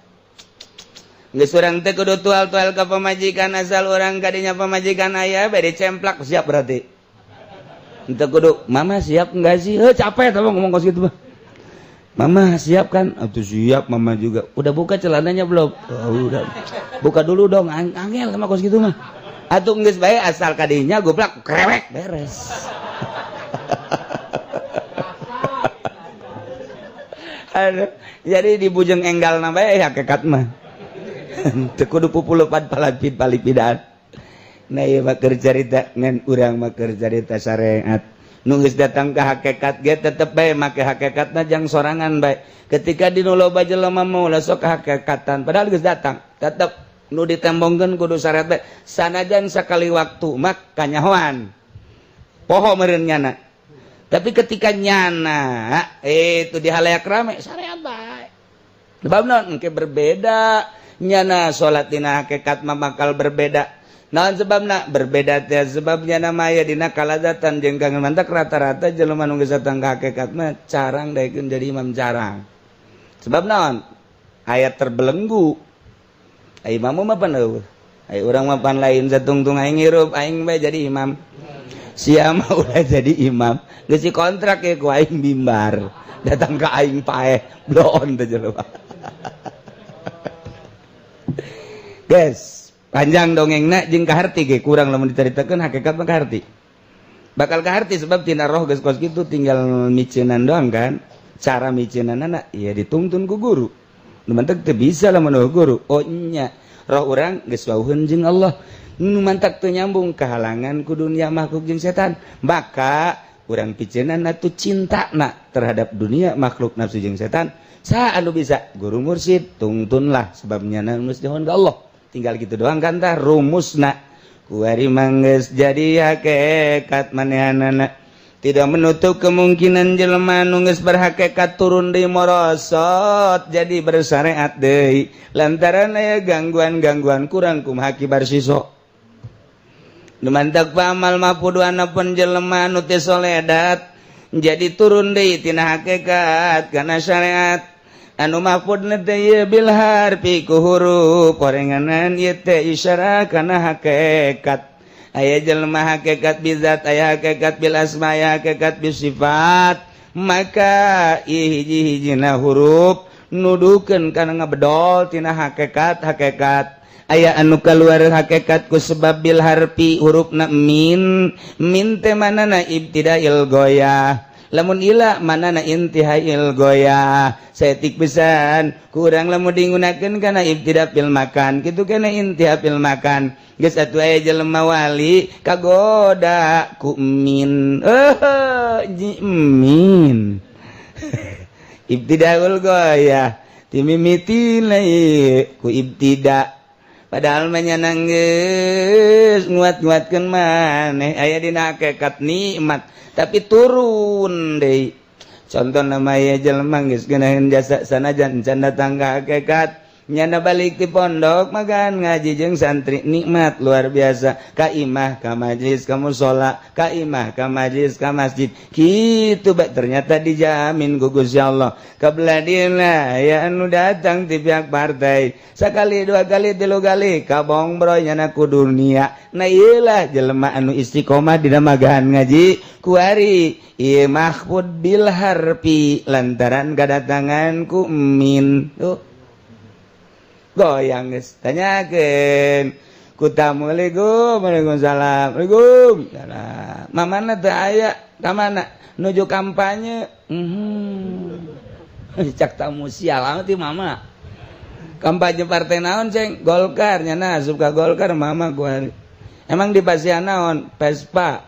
Geus urang teh kudu tual-tual ka pamajikan asal urang kadinya pamajikan aya bae dicemplak siap berarti. Henteu kudu mama siap enggak sih? Heuh capek tah ngomong kos kitu mah. Mama siap kan? Atuh siap mama juga. Udah buka celananya belum? Oh, udah. Buka dulu dong, angel sama kos kitu mah. Atuh geus bae asal kadinya goblak krewek beres. Aduh, jadi dibujeng enggalna bae hakikat mah. Teu kudu pupulupan palapid palipidan. Nah ieu mah keur carita ngan urang mah keur carita syariat. Nu geus datang ka hakikat ge tetep bae make hakikatna jang sorangan bae. Ketika di nu loba jelema mah ulah sok hakikatan padahal geus datang, tetep nu ditembongkeun kudu syariat bae. Sanajan sakali waktu mah kanyahoan. Poho meureun nyana. Tapi ketika nyana itu di halayak rame syariat bae. Sebab naon engke berbeda. Nyana salat dina hakikat mah bakal berbeda. Naon sebabna? Berbeda teh sebabnya nama aya dina kalazatan jeung kangen mantak rata-rata jelema nu geus datang ka hakikat mah carang daekeun jadi imam carang. Sebab naon? Aya terbelenggu. Ai imam mah pan eueuh. Ai urang mah pan lain satungtung aing hirup aing bae jadi imam. Sia mah ulah jadi imam. Geus dikontrak ye ku aing mimbar. Datang ka aing paeh bloon teh jelema. Guys, panjang dongengna jeung kaharti ge kurang lamun dicaritakeun hakikat mah kaharti. Bakal kaharti sebab tina roh geus kos kitu tinggal miceunan doang kan. Cara miceunanna ya dituntun ku guru. Nu mantak teu bisa lah mun guru. Oh nya, roh urang geus wauheun jeung Allah. Nu mantak teu nyambung kehalangan ku dunia, makhluk jeung setan. Maka urang picenan atuh cinta na terhadap dunia, makhluk, nafsu jeung setan. Sa anu bisa guru mursyid tungtunlah, sebabnya na geus ka Allah. Tinggal gitu doang kan tah rumusna. Kuari mangges jadi hakikat manehanana. Tidak menutup kemungkinan jelema nu geus berhakikat turun di morosot jadi bersyariat deui, lantaran aya gangguan-gangguan kurang kumaha kibar siso. Nu mantak pamal mapuduana pun jelema nu teu soledat jadi turun deui tina hakikat kana syariat. Anu mahfud teh ieu bil harfi, ku huruf korenganan, ieu teh isyarah kana hakikat. Aya jelema hakikat bizat, aya hakikat bil asma, aya hakikat bis sifat. Maka hiji-hijina huruf nuduhkeun kana ngabedol tina hakikat. Hakikat aya anu keluar hakikat ku sebab bil harfi, hurufna min. Min teh manana ibtidail goyah, lamun ila manana intihail goyah. Saeutik pisan kurang lamun digunakeun kana ibtida fil makan kitu, kana intiha fil makan. Geus atuh, aya jelema wali kagoda ku min, min ibtidaul goyah, timimiti ku ibtida, padahal mah nyana geus nguat-nguatkeun maneh aya dina hakikat nikmat, tapi turun deui. Contoh nama ya jelema geus geunaheun jasa, sanajan can datang ka hakikat, nyana balik di pondok makan ngaji jeung santri nikmat luar biasa, ka imah ka majlis ka musola, ka imah ka majlis ka masjid kitu bae, ternyata dijamin ku Gusti Allah. Kabeladina ya anu datang ti pihak partai, sakali, dua kali, tilu kali kabongbroy nyana ku dunia. Nah, ieu lah jelema anu istiqomah dina magahan ngaji kuari, ieu mahfud bil harfi lantaran kadatangan ku min. Tuh goyang geus, tanyakeun ku tamu, "Assalamualaikum." "Waalaikumsalam." "Waalaikumsalam." "Mamana teu aya, ka mana?" "Nuju kampanye." Cak tamu, "Sial amat ieu mama. Kampanye partai naon, Ceng?" "Golkar." Nyana asup ka Golkar mama kuari. "Emang di pasian naon?" "Vespa."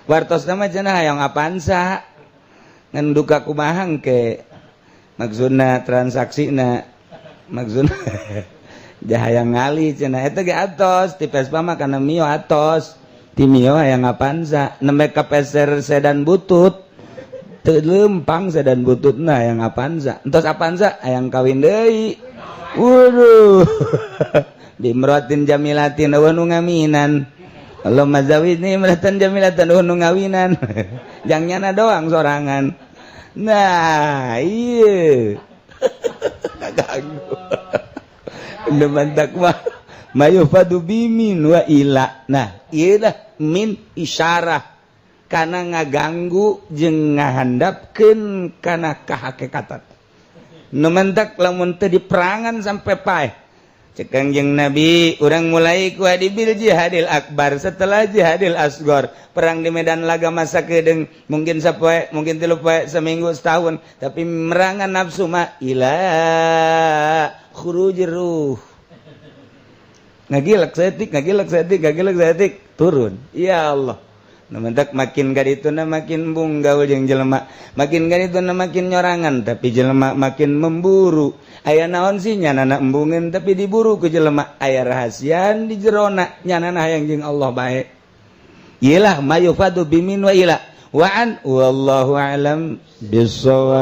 Wartos nama cenah hayang Avanza, ngan duka kumaha ke maksudna transaksina, maksudna hayang ngali cenah eta ge atos ti Vespa mah kana Mio, atos ti Mio hayang Avanza, nembe ka peser sedan butut, teu lempang sedan bututna, hayang Avanza. Entos Avanza hayang kawin deui. Waduh, bimroatin jamilatin eueuh nu ngaminan. Allahumma zawidni imratan jamilatan, eueuh nu ngawinan, jang nyana doang sorangan. Nah, iya kaganggu. Mantak mah mayufadu bimin wa ila. Nah, ieu lah min isyarah kana ngaganggu jeung ngahandapkeun kana kahakikatan. Nu mantak lamun teu diperangan sampai paeh. Cek Kangjeng Nabi, urang mulai ku bil jihadil akbar setelah jihadil asgor. Perang di medan laga masa kedeng mungkin sapoe, mungkin 3 poe, seminggu, setahun, tapi merangan nafsu mah ila khurujir ruh. Ngagilak saeutik, ngagilak saeutik, ngagilak saeutik, turun. Ya Allah. Nu mentak makin ka dituna makin bung gaul jeung jelema, makin ka dituna makin nyorangan, tapi jelema makin memburu. Aya naon sih nyanana embungeun, tapi diburu ku jelema. Aya rahasian di jerona, nyanana hayang jeung Allah bae. Iyalah mayufadu bimin wa ila wa an, wallahu alam bisawab.